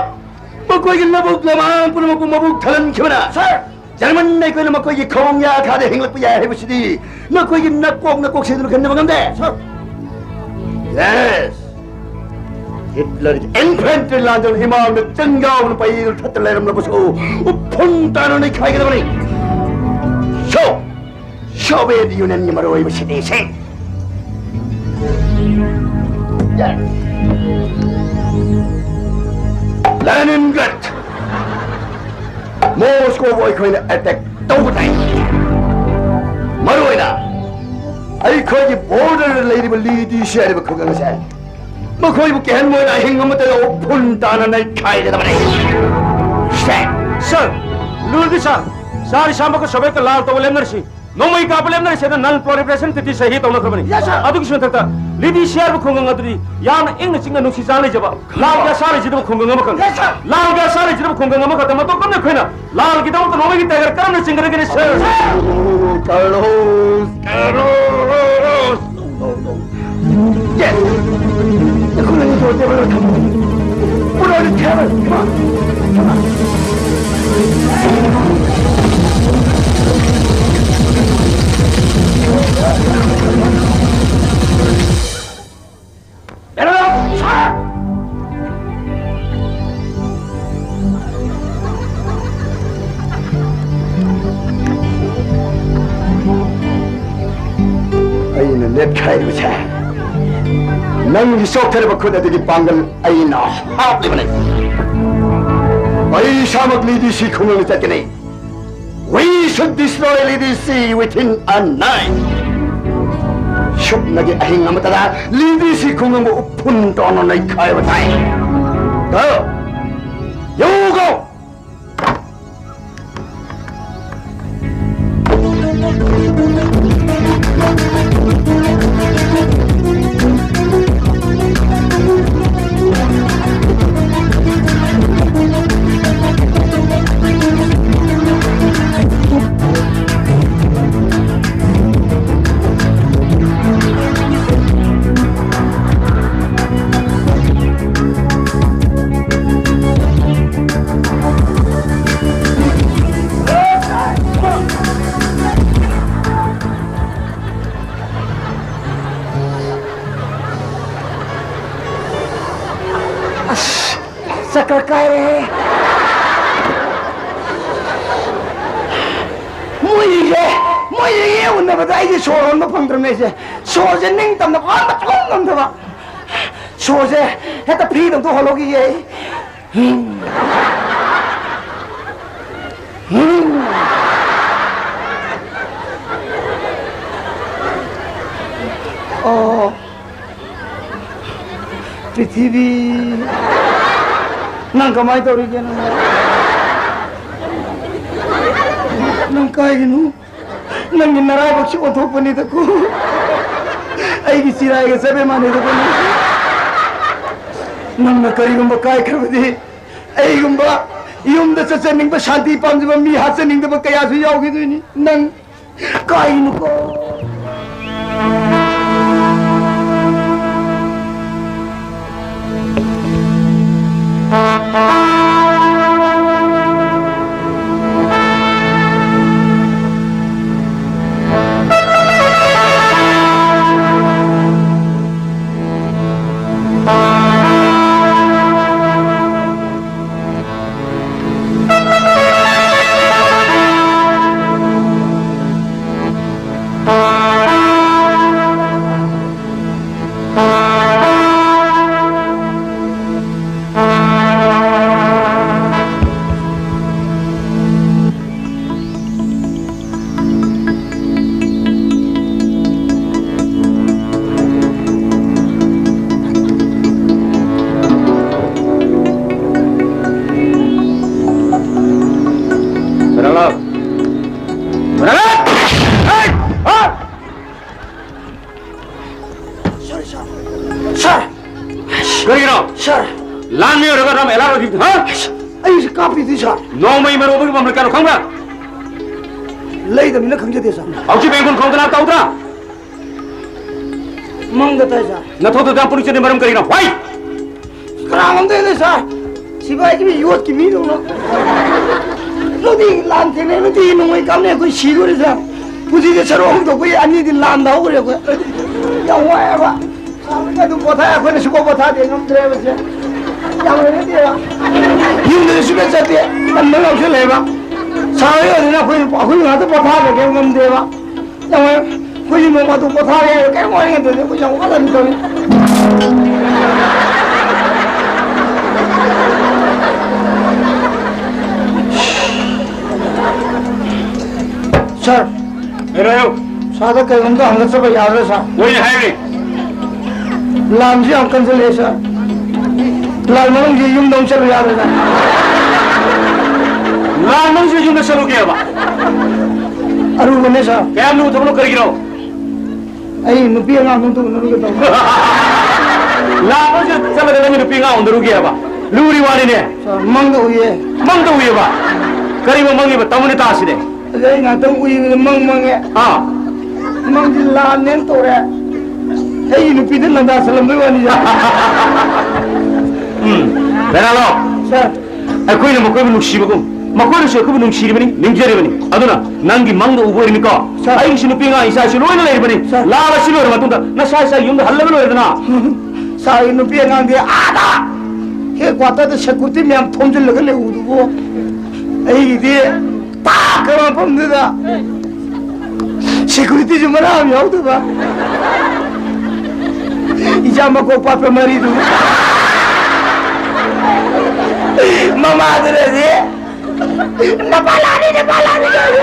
ꯃꯈꯣꯏꯒꯤ ꯂꯧꯕꯨꯛ ꯂꯝꯍꯥꯡ ꯄꯨꯝꯅꯃꯛꯄꯨ ꯃꯕꯨꯛ ꯊꯜꯍꯟꯈꯤꯕꯅ, ꯁꯥꯔ! ꯖꯔꯃꯟ ꯑꯩꯈꯣꯏꯅ ꯃꯈꯣꯏꯒꯤ ꯈꯣꯡ ꯌꯥꯈꯥꯗ ꯍꯤꯡꯂꯛꯄ ꯌꯥꯏ ꯍꯥꯏꯕꯁꯤꯗꯤ ꯅꯈꯣꯏꯒꯤ ꯅꯀꯣꯛ ꯅꯀꯣꯛꯁꯤꯡꯗꯨꯅ ꯈꯟꯅꯕ ꯉꯝꯗꯦ꯫ ꯁꯥꯔ! ꯌꯦꯁ! ꯍꯤꯠꯂꯔꯒꯤ ꯏꯟꯐꯦꯟꯇ꯭ꯔꯤ ꯂꯥꯟꯖꯥꯎꯅ ꯏꯃꯥꯡꯗ ꯆꯤꯡꯒꯥꯎꯅ ꯄꯩꯗꯨꯅ ꯊꯠꯇ ꯂꯩꯔꯝꯂꯕꯁꯨ ꯎꯐꯨꯟ ꯇꯥꯅ ꯅꯩꯈꯥꯏꯒꯗꯕꯅꯤ꯫ ꯁꯣ, ꯁꯣꯚꯤꯌꯦꯠ ꯌꯨꯅꯤꯌꯟꯒꯤ ꯃꯔꯨꯑꯣꯏꯕ ꯁꯤꯇꯤꯁꯤꯡ, ꯂꯦꯅꯤꯟꯒ꯭ꯔꯦꯗ, ꯃꯣꯁꯀꯣꯕꯨ ꯑꯩꯈꯣꯏꯅ ꯑꯦꯇꯦꯛ ꯇꯧꯕ ꯇꯥꯏ꯫ ꯃꯔꯨꯑꯣꯏꯅ ꯑꯩꯈꯣꯏꯒꯤ ꯕꯣꯔꯗꯔꯗ ꯂꯩꯔꯤꯕ ꯂꯤꯗꯤꯁꯤ ꯍꯥꯏꯔꯤꯕ ꯈꯨꯡꯒꯪ ꯑꯁꯦ ꯃꯈꯣꯏꯕꯨ ꯀꯤꯍꯟꯕ ꯑꯣꯏꯅ ꯑꯍꯤꯡ ꯑꯃꯠꯇꯗ ꯎꯐꯨꯟ ꯇꯥꯅ ꯅꯩꯈꯥꯏꯒꯗꯕꯅꯤ꯫ ꯁꯦ꯫ ꯁꯥꯔ, ꯂꯨꯔꯗꯤ ꯁꯥꯔ, ꯁꯥꯔ ꯏꯁꯥꯃꯛꯀ ꯁꯣꯚꯦꯠꯀ ꯂꯥꯜ ꯇꯧꯕ ꯂꯦꯞꯅꯔꯁꯤ꯫ ꯅꯣꯡꯃꯩ ꯀꯥꯞꯄ ꯂꯦꯞꯅꯔꯁꯤ ꯑꯗ ꯅꯟ ꯄ꯭ꯔꯣꯂꯤꯐꯔꯦꯁꯟ ꯇ꯭ꯔꯤꯇꯤ ꯁꯍꯤ ꯇꯧꯅꯈ꯭ꯔꯕꯅꯤ꯫ ꯌꯦꯁ, ꯁꯥꯔ꯫ ꯑꯗꯨꯒꯤꯁꯨ ꯃꯊꯛꯇ ꯂꯤꯗꯤꯁꯤꯌꯥ ꯍꯥꯏꯕ ꯈꯨꯡꯒꯪ ꯑꯗꯨꯗꯤ ꯌꯥꯝꯅ ꯏꯪꯅ ꯆꯤꯛꯅ ꯅꯨꯡꯁꯤ ꯆꯥꯟꯅ ꯂꯩꯖꯕ, ꯂꯥꯜꯒꯤ ꯑꯁꯥ ꯂꯩꯖꯗꯕ ꯈꯨꯡꯒꯪ ꯑꯃꯈꯛꯅꯤ꯫ ꯌꯦꯁ, ꯁꯥꯔ꯫ ꯂꯥꯜꯒꯤ ꯑꯁꯥ ꯂꯩꯖꯗꯕ ꯈꯨꯡꯒꯪ ꯑꯃꯈꯛꯇ ꯃꯇꯧ ꯀꯔꯝꯅ ꯑꯩꯈꯣꯏꯅ ꯂꯥꯜꯒꯤꯗꯃꯛꯇ ꯅꯣꯡꯃꯩꯒꯤ ꯇꯥꯏꯒꯔ ꯀꯔꯝꯅ ꯆꯤꯡꯒꯗꯒꯦꯅꯦ, ꯁꯥꯔ? Carlos! Carlos! No, no, no. Yes! The colonel is right there. Come on. Put on the camera. Come on. Come on. Get it up! Fire! ꯑꯩꯅ ꯅꯦꯠꯈꯥꯏꯔꯤꯕꯁꯦ ꯅꯪꯒꯤ ꯆꯣꯛꯊꯔꯕ ꯈꯨꯠ ꯑꯗꯨꯒꯤ ꯄꯥꯡꯒꯜ ꯑꯩꯅ ꯍꯥꯞꯂꯤꯕꯅꯤ꯫ ꯑꯩ ꯏꯁꯥꯃꯛ ꯂꯤꯗꯤꯁꯤ ꯈꯨꯡꯒꯪꯗ ꯆꯠꯀꯅꯤ꯫ We should destroy Lidisi within a night. ꯁꯨꯞꯅꯒꯤ ꯑꯍꯤꯡ ꯑꯃꯠꯇꯗ ꯂꯤꯗꯤꯁꯤ ꯈꯨꯡꯒꯪꯕꯨ ꯎꯐꯨꯟ ꯇꯧꯅ ꯅꯩꯈꯥꯏꯕ ꯇꯥꯏ꯫ Go! You go! ꯑꯁ, ꯆꯀ꯭ꯔ ꯀꯥꯏꯔꯦ꯫ ꯃꯣꯏꯁꯦ, ꯃꯣꯏꯁꯦ ꯌꯦꯡ ꯎꯅꯕꯗ ꯑꯩꯁꯦ ꯁꯣꯔ ꯍꯣꯟꯕ ꯐꯪꯗ꯭ꯔꯕꯅꯦ ꯑꯩꯁꯦ꯫ ꯁꯣꯔꯁꯦ ꯅꯤꯡꯇꯝꯅ ꯍꯣꯟꯕ ꯁꯨꯡꯉꯝ ꯉꯝꯗꯕ꯫ ꯁꯣꯔꯁꯦ ꯍꯦꯛꯇ ꯐ꯭ꯔꯤꯗ ꯑꯝꯇ ꯍꯣꯜꯍꯧꯈꯤꯒꯦ ꯑꯩ꯫ ꯑꯣ, ꯄ꯭ꯔꯤꯊꯤꯕꯤ, ꯅꯪ ꯀꯃꯥꯏ ꯇꯧꯔꯤꯒꯦ ꯅꯪ? ꯅꯪ ꯀꯥꯏꯒꯤꯅꯣ? ꯅꯪꯒꯤ ꯅꯔꯥꯏꯕꯛꯁꯤ ꯑꯣꯟꯊꯣꯛꯄꯅꯤꯗꯀꯣ꯫ ꯑꯩꯒꯤ ꯆꯤꯔꯥꯏꯒ ꯆꯞ ꯃꯥꯟꯅꯩꯗꯀꯣ ꯅꯪ꯫ ꯅꯪꯅ ꯀꯔꯤꯒꯨꯝꯕ ꯀꯥꯏꯈ꯭ꯔꯕꯗꯤ, ꯑꯩꯒꯨꯝꯕ ꯌꯨꯝꯗ ꯆꯠꯆꯅꯤꯡꯕ, ꯁꯥꯟꯇꯤ ꯄꯥꯝꯖꯕ ꯃꯤ ꯍꯥꯠꯆꯅꯤꯡꯗꯕ ꯀꯌꯥꯁꯨ ꯌꯥꯎꯈꯤꯗꯣꯏꯅꯤ꯫ ꯅꯪ ꯀꯥꯏꯅꯨꯀꯣ꯫ ꯁꯥꯔ, ꯁꯥꯔ꯫ ꯁꯥꯔ! ꯀꯔꯤꯒꯤꯅꯣ? ꯁꯥꯔ! ꯂꯥꯟ ꯃꯤ ꯑꯣꯏꯔꯒ ꯑꯗꯨꯝ ꯑꯦꯂꯥꯔꯠ ꯑꯣꯏꯕꯤ-, ꯍꯥ? ꯑꯩꯁꯦ ꯀꯥꯞꯄꯤꯗꯨꯏ, ꯁꯥꯔ꯫ ꯅꯣꯡꯃꯩ ꯃꯔꯨ ꯑꯃꯒꯤ ꯃꯃꯜ ꯀꯌꯥꯅꯣ ꯈꯪꯕ꯭ꯔꯥ? ꯂꯩꯗꯕꯅꯤꯅ ꯈꯪꯖꯗꯦ, ꯁꯥꯔ꯫ ꯍꯧꯖꯤꯛ ꯕꯦꯡ ꯀꯨꯟ ꯈꯣꯡꯗꯅ ꯇꯧꯗ꯭ꯔꯥ? ꯃꯪꯗ ꯇꯥꯏ, ꯁꯥꯔ꯫ ꯅꯊꯧꯗꯨꯗ ꯄꯨꯂꯤꯁ ꯆꯠꯂꯤ ꯃꯔꯝ ꯀꯔꯤꯅꯣ? ꯋꯥꯏ! ꯀꯅꯥꯅꯣꯝꯇ ꯍꯦꯜꯂꯦ, ꯁꯥꯔ꯫ ꯁꯤꯐꯥꯏꯒꯤ ꯃꯤ, ꯌꯣꯠꯀꯤ ꯃꯤꯗꯧꯅ꯫ ꯅꯨꯡꯇꯤꯒꯤ ꯂꯥꯟ ꯊꯦꯡꯅꯩ, ꯅꯨꯡꯇꯤꯒꯤ ꯅꯣꯡꯃꯩ ꯀꯥꯞꯅꯩ, ꯑꯩꯈꯣꯏ ꯁꯤꯗꯣꯔꯦ, ꯁꯥꯔ꯫ ꯄꯨꯟꯁꯤꯁꯦ ꯁꯔꯨ ꯑꯍꯨꯝ ꯊꯣꯛꯄꯒꯤ ꯑꯅꯤꯗꯤ ꯂꯥꯟꯗ ꯍꯧꯈ꯭ꯔꯦ ꯑꯩꯈꯣꯏ꯫ ꯌꯥꯝ ꯋꯥꯏꯑꯦꯕ꯫ ꯁꯥꯔꯅ ꯑꯗꯨꯝ ꯄꯣꯊꯥꯏ, ꯑꯩꯈꯣꯏꯅ ꯁꯨꯡꯄꯣ ꯄꯣꯊꯥꯗꯦ, ꯉꯝꯗ꯭ꯔꯦꯕ ꯁꯦ꯫ ꯌꯥꯝ ꯂꯩꯅꯗꯦꯕ꯫ ꯌꯨꯝꯗꯁꯨ ꯁꯨꯡꯆꯠ ꯆꯠꯇꯦ꯫ ꯇꯟꯕ ꯌꯥꯎꯁꯜꯂꯛꯑꯦꯕ꯫ ꯁꯥꯔ ꯍꯣꯏ ꯑꯗꯨꯅ ꯑꯩꯈꯣꯏ, ꯑꯩꯈꯣꯏ ꯉꯥꯛꯇ ꯄꯣꯊꯥꯗ꯭ꯔꯗꯤ ꯉꯝꯗꯦꯕ꯫ ꯌꯥꯝ ꯂꯩ-, ꯑꯩꯈꯣꯏꯁꯨ ꯅꯣꯡ ꯐꯥꯗꯣꯛ ꯄꯣꯊꯥꯒꯦ ꯍꯥꯏꯔ ꯀꯔꯤꯝ ꯋꯥꯔꯤ ꯂꯩꯇꯕꯅꯤ꯫ ꯑꯩꯈꯣꯏꯁꯨ ꯌꯥꯝ ꯋꯥꯅ ꯑꯗꯨꯝ ꯇꯧꯔꯤ꯫ ꯁꯥꯔ, ꯀꯩꯅꯣ ꯍꯥꯏꯌꯨ꯫ ꯁꯥꯔꯗ ꯀꯩꯅꯣꯝꯇ ꯍꯪꯒꯠꯆꯕ ꯌꯥꯒꯗ꯭ꯔꯥ, ꯁꯥꯔ? ꯍꯣꯏꯅꯦ, ꯍꯥꯏꯌꯨꯅꯦ꯫ ꯂꯥꯟꯁꯨ ꯌꯥꯝ ꯀꯟꯁꯤꯜꯂꯛꯑꯦ, ꯁꯥꯔ꯫ ꯂꯥꯟ ꯃꯅꯨꯡꯁꯤ ꯌꯨꯝꯗ ꯑꯃꯨꯛ ꯆꯠꯂꯨ ꯌꯥꯗ꯭ꯔꯦ, ꯁꯥꯔ꯫ ꯂꯥꯟ ꯃꯅꯨꯡꯁꯤ ꯌꯨꯝꯗ ꯆꯠꯂꯨꯒꯦꯕ? ꯑꯔꯨꯕꯅꯦ, ꯁꯥꯔ꯫ ꯀꯌꯥꯝ ꯂꯨꯕ ꯊꯕꯛꯅꯣ? ꯀꯔꯤꯒꯤꯅꯣ? ꯑꯩ ꯅꯨꯄꯤ ꯑꯉꯥꯡ ꯑꯃꯇ ꯎꯅꯔꯨꯒꯦ ꯇꯧꯕ꯫ ꯂꯥꯟ ꯃꯅꯨꯡꯁꯤ ꯆꯠꯂꯒ ꯅꯪꯒꯤ ꯅꯨꯄꯤ ꯑꯉꯥꯡ ꯎꯅꯔꯨꯒꯦꯕ? ꯂꯨꯔꯤ ꯋꯥꯅꯤꯅꯦ꯫ ꯁꯥꯔ, ꯃꯪꯗ ꯎꯏꯌꯦ꯫ ꯃꯪꯗ ꯎꯏꯌꯦꯕ? ꯀꯔꯤꯕꯨ ꯃꯪꯉꯤꯕ? ꯇꯝꯃꯨꯅꯦ ꯇꯥꯁꯤꯅꯦ꯫ ꯑꯗ ꯑꯩ ꯉꯥꯛꯇꯪ ꯎꯏꯕꯗ ꯃꯪ ꯃꯪꯉꯦ꯫ ꯑꯥ꯫ ꯃꯪꯁꯤ ꯂꯥꯟꯅꯦꯅ ꯇꯧꯔꯦ꯫ ꯑꯩꯒꯤ ꯅꯨꯄꯤꯗ ꯂꯥꯟꯗꯥꯁꯜꯂꯝꯕꯩ ꯋꯥꯅꯤꯗ꯫ ꯎꯝ꯫ ꯕꯦꯅꯥꯂꯣ꯫ ꯁꯥꯔ꯫ ꯑꯩꯈꯣꯏꯅ ꯃꯈꯣꯏꯕꯨ ꯅꯨꯡꯁꯤꯕꯒꯨꯝ, ꯃꯈꯣꯏꯅꯁꯨ ꯑꯩꯈꯣꯏꯕꯨ ꯅꯨꯡꯁꯤꯔꯤꯕꯅꯤ, ꯅꯤꯡꯖꯔꯤꯕꯅꯤ꯫ ꯑꯗꯨꯅ ꯅꯪꯒꯤ ꯃꯪꯗ ꯎꯕ ꯑꯣꯏꯔꯤꯕꯅꯤꯀꯣ꯫ ꯁꯥꯔ꯫ ꯑꯩꯒꯤꯁꯨ ꯅꯨꯄꯤ ꯑꯉꯥꯡ ꯏꯆꯥ ꯏꯁꯨ ꯂꯣꯏꯅ ꯂꯩꯔꯤꯕꯅꯤ꯫ ꯁꯥꯔ꯫ ꯂꯥꯟ ꯑꯁꯤ ꯂꯣꯏꯔ ꯃꯇꯨꯡꯗ ꯅꯁꯥ ꯏꯁꯥ ꯌꯨꯝꯗ ꯍꯜꯂꯒ ꯂꯣꯏꯔꯦꯗꯅ꯫ ꯁꯥꯔꯒꯤ ꯅꯨꯄꯤ ꯑꯉꯥꯡꯗꯤ ꯑꯥꯗ ꯍꯦꯗ ꯀ꯭ꯋꯥꯇꯔꯗ ꯁꯦꯀꯨꯔꯤꯇꯤ ꯃꯌꯥꯝ ꯊꯣꯝꯖꯤꯜꯂꯒ ꯂꯩꯍꯧꯕꯗꯨꯕꯨ ꯑꯩꯒꯤꯗꯤ ꯇꯥꯛꯈ꯭ꯔꯕ ꯃꯐꯝꯗꯨꯗ ꯁꯦꯀꯨꯔꯤꯇꯤꯁꯨ ꯃꯔꯥ ꯑꯃ ꯌꯥꯎꯗꯕ꯫ ꯏꯆꯥ ꯃꯀꯣꯛ ꯄꯥꯠꯄ ꯃꯔꯤꯗꯨ꯫ ꯃꯃꯥꯗꯨꯅꯗꯤ, "ꯅꯄꯥ ꯂꯥꯛꯑꯅꯤ, ꯅꯄꯥ ꯂꯥꯛꯑꯅꯤ," ꯇꯧꯔꯤ꯫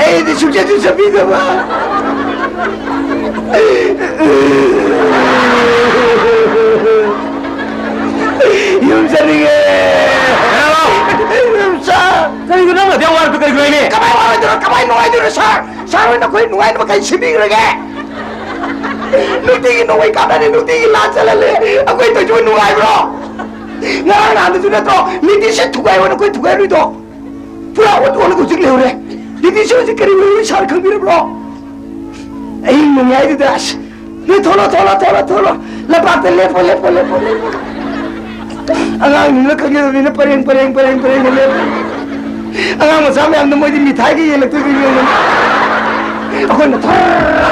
ꯑꯩꯗꯤ ꯁꯨꯡꯆꯠꯁꯨ ꯆꯠꯄꯤꯗꯕ꯫ ꯌꯨꯝ ꯆꯠꯅꯤꯡꯉꯦ꯫ ꯍꯦꯔꯥ! ꯁꯥꯔ! ꯀꯔꯤꯒꯤꯅꯣ ꯅꯪꯅ ꯑꯗꯨꯛ ꯌꯥꯝ ꯋꯥꯔꯛꯄ ꯀꯔꯤꯒꯤꯅꯣ ꯍꯥꯏꯅꯦ? ꯀꯃꯥꯏ ꯋꯥꯔꯣꯏꯗꯣꯏꯅꯣ? ꯀꯃꯥꯏ ꯅꯨꯡꯉꯥꯏꯗꯣꯏꯅꯣ, ꯁꯥꯔ? ꯁꯥꯔ ꯍꯣꯏꯅ ꯑꯩꯈꯣꯏ ꯅꯨꯡꯉꯥꯏꯅꯕ ꯀꯩ ꯁꯤꯟꯕꯤꯈ꯭ꯔꯒꯦ? ꯅꯨꯡꯇꯤꯒꯤ ꯅꯣꯡꯃꯩ ꯀꯥꯞꯅꯔꯦ, ꯅꯨꯡꯇꯤꯒꯤ ꯂꯥꯟ ꯆꯠꯍꯜꯂꯦ, ꯑꯩꯈꯣꯏ ꯇꯧꯔꯤꯁꯤꯕꯨ ꯅꯨꯡꯉꯥꯏꯕ꯭ꯔꯣ? ꯉꯔꯥꯡ ꯅꯍꯥꯟꯗꯁꯨ ꯅꯠꯇ꯭ꯔꯣ ꯂꯤꯇꯤꯁꯦ ꯊꯨꯒꯥꯏ ꯑꯣꯏꯅ ꯑꯩꯈꯣꯏ ꯊꯨꯒꯥꯏꯔꯨꯏꯗꯣ? ꯄꯨꯔꯥ ꯑꯣꯟ ꯑꯣꯜꯂꯒ ꯍꯧꯖꯤꯛ ꯂꯩꯍꯧꯔꯦ꯫ ꯂꯤꯇꯤꯁꯦ ꯍꯧꯖꯤꯛ ꯀꯔꯤ ꯑꯣꯏꯔꯨꯏ ꯁꯥꯔ ꯈꯪꯕꯤꯔꯕ꯭ꯔꯣ? ꯑꯍꯤꯡ ꯅꯣꯡꯌꯥꯏꯗꯨꯗ ꯑꯁ, ꯅꯣꯏ ꯊꯣꯛꯂꯣ, ꯊꯣꯛꯂꯣ, ꯊꯣꯛꯂꯣ, ꯊꯣꯛꯂꯣ꯫ ꯂꯝꯄꯥꯛꯇ ꯂꯦꯞꯄꯣ, ꯂꯦꯞꯄꯣ, ꯂꯦꯞꯄꯣ, ꯂꯦꯞꯄꯣ꯫ ꯑꯉꯥꯡꯁꯤꯡꯗꯨꯅ ꯈꯪꯖꯗꯕꯅꯤꯅ ꯄꯔꯦꯡ, ꯄꯔꯦꯡ, ꯄꯔꯦꯡ, ꯄꯔꯦꯡ ꯂꯦꯞꯄꯣ꯫ ꯑꯉꯥꯡ ꯃꯆꯥ ꯃꯌꯥꯝꯗꯣ ꯃꯣꯏꯗꯤ ꯃꯤꯊꯥꯏꯒ ꯌꯦꯜꯂꯛꯇꯣꯏꯗꯣ ꯌꯦꯡꯉꯨꯅꯦ꯫ ꯑꯩꯈꯣꯏꯅ ꯊꯔ-,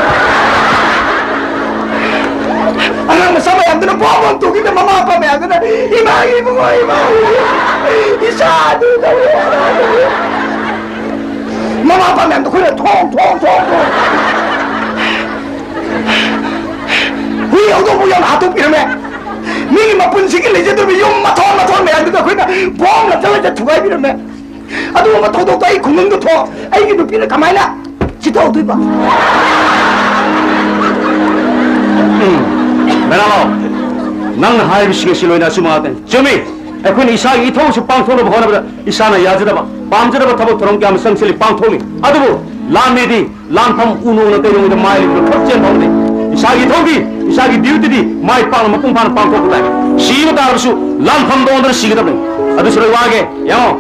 ꯑꯉꯥꯡ ꯃꯆꯥ ꯃꯌꯥꯝꯗꯨꯅ ꯕꯣꯝ ꯕꯣꯝ ꯇꯧꯒꯦ ꯑꯗꯨꯅ ꯏꯃꯥꯒꯤ ꯏꯕꯨꯡꯉꯣ, ꯏꯃꯥꯒꯤ ꯏꯆꯥ ꯑꯗꯨ ꯇꯧꯔꯦ, ꯑꯗꯥ ꯇꯧꯔꯦ꯫ ꯃꯃꯥ ꯃꯄꯥ ꯃꯌꯥꯝꯗꯣ ꯑꯩꯈꯣꯏꯅ ꯊꯣꯡ, ꯊꯣꯡ, ꯊꯣꯡ, ꯊꯣꯡ꯫ ꯍꯨꯏ ꯍꯧꯗꯣꯡꯐꯥꯎ ꯌꯥꯝꯅ ꯍꯥꯠꯇꯣꯛꯄꯤꯔꯝꯃꯦ꯫ ꯃꯤꯒꯤ ꯃꯄꯨꯟꯁꯤꯒꯤ ꯂꯩꯖꯗꯧꯔꯤꯕ ꯌꯨꯝ ꯃꯊꯣꯟ ꯃꯊꯣꯟ ꯃꯌꯥꯝꯗꯨꯗ ꯑꯩꯈꯣꯏꯅ ꯕꯣꯝ ꯂꯪꯁꯤꯜꯂꯒ ꯊꯨꯒꯥꯏꯕꯤꯔꯝꯃꯦ꯫ ꯑꯗꯨꯒꯨꯝꯕ ꯊꯧꯗꯣꯛꯇꯣ ꯑꯩ ꯈꯨꯡꯒꯪꯗ ꯊꯣꯛ, ꯑꯩꯒꯤ ꯅꯨꯄꯤꯅ ꯀꯃꯥꯏꯅ ꯆꯤꯊꯍꯧꯗꯣꯏꯕ? ꯎꯝ, ꯕꯦꯔꯥꯂꯣ, ꯅꯪꯅ ꯍꯥꯏꯔꯤꯕꯁꯤꯡ ꯑꯁꯤ ꯂꯣꯏꯅ ꯑꯆꯨꯝꯕ ꯉꯥꯛꯇꯅꯤ꯫ ꯆꯨꯝꯃꯤ, ꯑꯩꯈꯣꯏꯅ ꯏꯁꯥꯒꯤ ꯏꯊꯧꯁꯨ ꯄꯥꯡꯊꯣꯛꯅꯕ ꯍꯣꯠꯅꯕꯗ ꯏꯁꯥꯅ ꯌꯥꯖꯗꯕ, ꯄꯥꯝꯖꯗꯕ ꯊꯕꯛ ꯊꯧꯔꯝ ꯀꯌꯥ ꯑꯃ ꯆꯪꯁꯤꯜꯂꯤ, ꯄꯥꯡꯊꯣꯛꯂꯤ꯫ ꯑꯗꯨꯕꯨ ꯂꯥꯟꯃꯤꯗꯤ ꯂꯥꯟꯐꯝ ꯎ ꯅꯣꯡꯅ ꯀꯩꯗꯧꯉꯩꯗ ꯃꯥꯏ ꯂꯩꯕꯗ ꯈꯛ ꯆꯦꯟꯕ ꯍꯧꯅꯗꯦ꯫ ꯏꯁꯥꯒꯤ ꯏꯊꯧꯗꯤ, ꯏꯁꯥꯒꯤ ꯗ꯭ꯌꯨꯇꯤꯗꯤ ꯃꯥꯏ ꯄꯥꯛꯅ ꯃꯄꯨꯡ ꯐꯥꯅ ꯄꯥꯡꯊꯣꯛꯄ ꯇꯥꯏ꯫ ꯁꯤꯕ ꯇꯥꯔꯕꯁꯨ ꯂꯥꯟꯐꯝꯗ ꯑꯣꯟꯗꯨꯅ ꯁꯤꯒꯗꯕꯅꯤ꯫ ꯑꯗꯨꯁꯨ ꯂꯣꯏ ꯋꯥꯒꯦ꯫ ꯌꯦꯡꯉꯣ,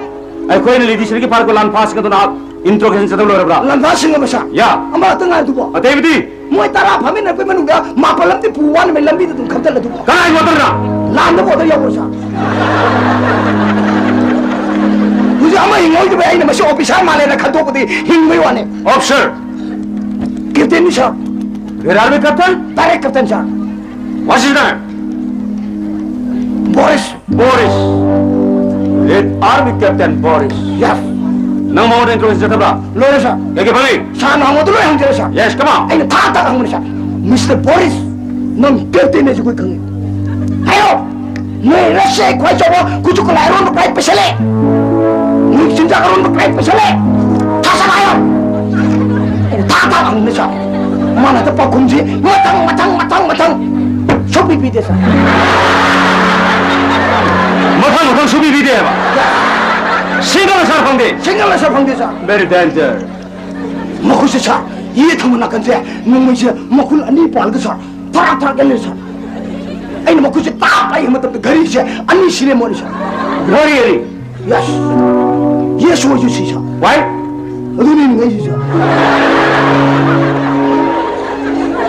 ꯑꯩꯈꯣꯏꯅ ꯂꯤꯗꯤꯁꯤꯗꯒꯤ ꯐꯥꯔꯛꯄ ꯂꯥꯟꯐꯥꯁꯤꯡ ꯑꯗꯨ ꯅꯍꯥꯛ ꯏꯟꯇ꯭ꯔꯣꯒꯦꯁꯟ ꯆꯠꯊꯕ ꯂꯣꯏꯔꯕ꯭ꯔꯥ? ꯂꯥꯟꯐꯥꯁꯤꯡ ꯑꯃ ꯁꯥ ꯌꯥ꯫ ꯑꯃꯈꯛꯇ ꯉꯥꯏꯗꯨꯕꯣ? ꯑꯇꯩꯕꯨꯗꯤ? ꯃꯣꯏ ꯇꯔꯥ ꯐꯥꯃꯤꯟꯅꯔꯛꯄꯩ ꯃꯅꯨꯡꯗ ꯃꯥꯄꯜ ꯑꯃꯗꯤ ꯄꯨ ꯋꯥꯅ ꯃꯩ ꯂꯝꯕꯤꯗ ꯑꯗꯨꯝ ꯈꯞꯆꯜꯂꯦ ꯑꯗꯨꯕꯣ? ꯀꯅꯥꯒꯤ ꯑꯣꯔꯗꯔꯅ? ꯂꯥꯟꯗꯕ ꯑꯣꯔꯗꯔ ꯌꯥꯎꯕ꯭ꯔꯣ ꯁꯥ? ꯍꯧꯖꯤꯛ ꯑꯃ ꯍꯤꯡꯍꯧꯗꯕꯩ ꯑꯩꯅ ꯃꯁꯤ ꯑꯣꯐꯤꯁꯥꯔ ꯃꯥꯜꯂꯦꯅ ꯈꯟꯗꯣꯛꯄꯗꯤ ꯍꯤꯡꯕꯩ ꯋꯥꯅꯤ꯫ ꯑꯣꯐꯤꯁꯥꯔ꯫ ꯀꯦꯞꯇꯦꯟꯅꯤ sir. Where are we, Captain? Direct captain sir. What is that? Boris. Boris. Red Army Captain Boris. Yes. ꯅꯪ ꯃꯉꯣꯟꯗ ꯏꯟꯇ꯭ꯔꯣꯗ꯭ꯌꯨꯁ ꯆꯠꯊꯕ꯭ꯔꯥ? ꯂꯣꯏꯔꯦ ꯁꯥꯔ꯫ ꯀꯩ ꯀꯩ ꯐꯪꯉꯤ? ꯁꯥꯔꯅ ꯍꯪꯕꯗꯣ ꯂꯣꯏ ꯍꯪꯖꯔꯦ ꯁꯥꯔ꯫ Yes, common. ꯑꯩꯅ ꯊꯥ ꯊꯥ ꯍꯪꯕꯅꯦ ꯁꯥꯔ꯫ ꯃꯤꯁꯇꯔ ꯕꯣꯔꯤꯁ, ꯅꯪ ꯀꯦꯞꯇꯦꯟꯅꯦꯁꯨ ꯑꯩꯈꯣꯏ ꯈꯪꯉꯤ꯫ ꯍꯥꯏꯔꯣ꯫ ꯅꯣꯏ ꯔꯁꯤꯌꯥꯒꯤ ꯈ꯭ꯋꯥꯏ ꯆꯥꯎꯕ ꯈꯨꯠꯁꯨ ꯈꯨꯠꯂꯥꯏ ꯑꯔꯣꯟꯕ ꯀꯗꯥꯏ ꯄꯩꯁꯜꯂꯦ? ꯅꯣꯏ ꯆꯤꯟꯖꯥꯛ ꯑꯔꯣꯟꯕ ꯀꯗꯥꯏ ꯄꯩꯁꯜꯂꯦ? ꯊꯥ ꯁꯥꯔ ꯍꯥꯏꯔꯣ꯫ ꯑꯩꯅ ꯊꯥ ꯊꯥ ꯍꯪꯕꯅꯦ ꯁꯥꯔ꯫ ꯃꯥꯅ ꯍꯦꯛꯇ ꯄꯥꯎꯈꯨꯝꯁꯤ ꯃꯊꯪ, ꯃꯊꯪ, ꯃꯊꯪ, ꯃꯊꯪ꯫ ꯁꯨꯛꯄꯤ ꯄꯤꯗꯦ ꯁꯥꯔ꯫ ꯃꯊꯪ ꯃꯊꯪ ꯁꯨꯛꯄꯤ ꯄꯤꯗꯦ ꯍꯥꯏꯕ? ꯁꯤꯡꯒꯜ ꯑꯟꯁꯔ ꯐꯪꯗꯦ? ꯁꯤꯡꯒꯜ ꯑꯟꯁꯔ ꯐꯪꯗꯦ ꯁꯥꯔ꯫ Very danger. ꯃꯈꯨꯠꯁꯦ ꯁꯥꯔ, ꯌꯦꯠ ꯊꯪꯕ ꯅꯥꯀꯟꯁꯦ ꯅꯣꯡꯃꯩꯁꯦ ꯃꯈꯨꯜ ꯑꯅꯤ ꯄꯥꯜꯂꯒ ꯁꯥꯔ, ꯊꯔꯥꯛ ꯊꯔꯥꯛ ꯌꯥꯜꯂꯦ ꯁꯥꯔ꯫ ꯑꯩꯅ ꯃꯈꯨꯠꯁꯦ ꯇꯥꯞ ꯄꯥꯏ ꯌꯦꯡꯕ ꯃꯇꯝꯗ ꯘꯔꯤꯁꯦ ꯑꯅꯤ ꯁꯤꯔꯦ ꯃꯣꯠꯂꯦ ꯁꯥꯔ꯫ ꯘꯔꯤ ꯑꯅꯤ? ꯌꯦꯁ꯫ ꯌꯦꯁ ꯑꯣꯏꯁꯨ ꯁꯤ ꯁꯥꯔ꯫ ꯋꯥꯏ? ꯑꯗꯨꯅꯤ ꯅꯤꯡꯉꯩꯁꯤ ꯁꯥꯔ꯫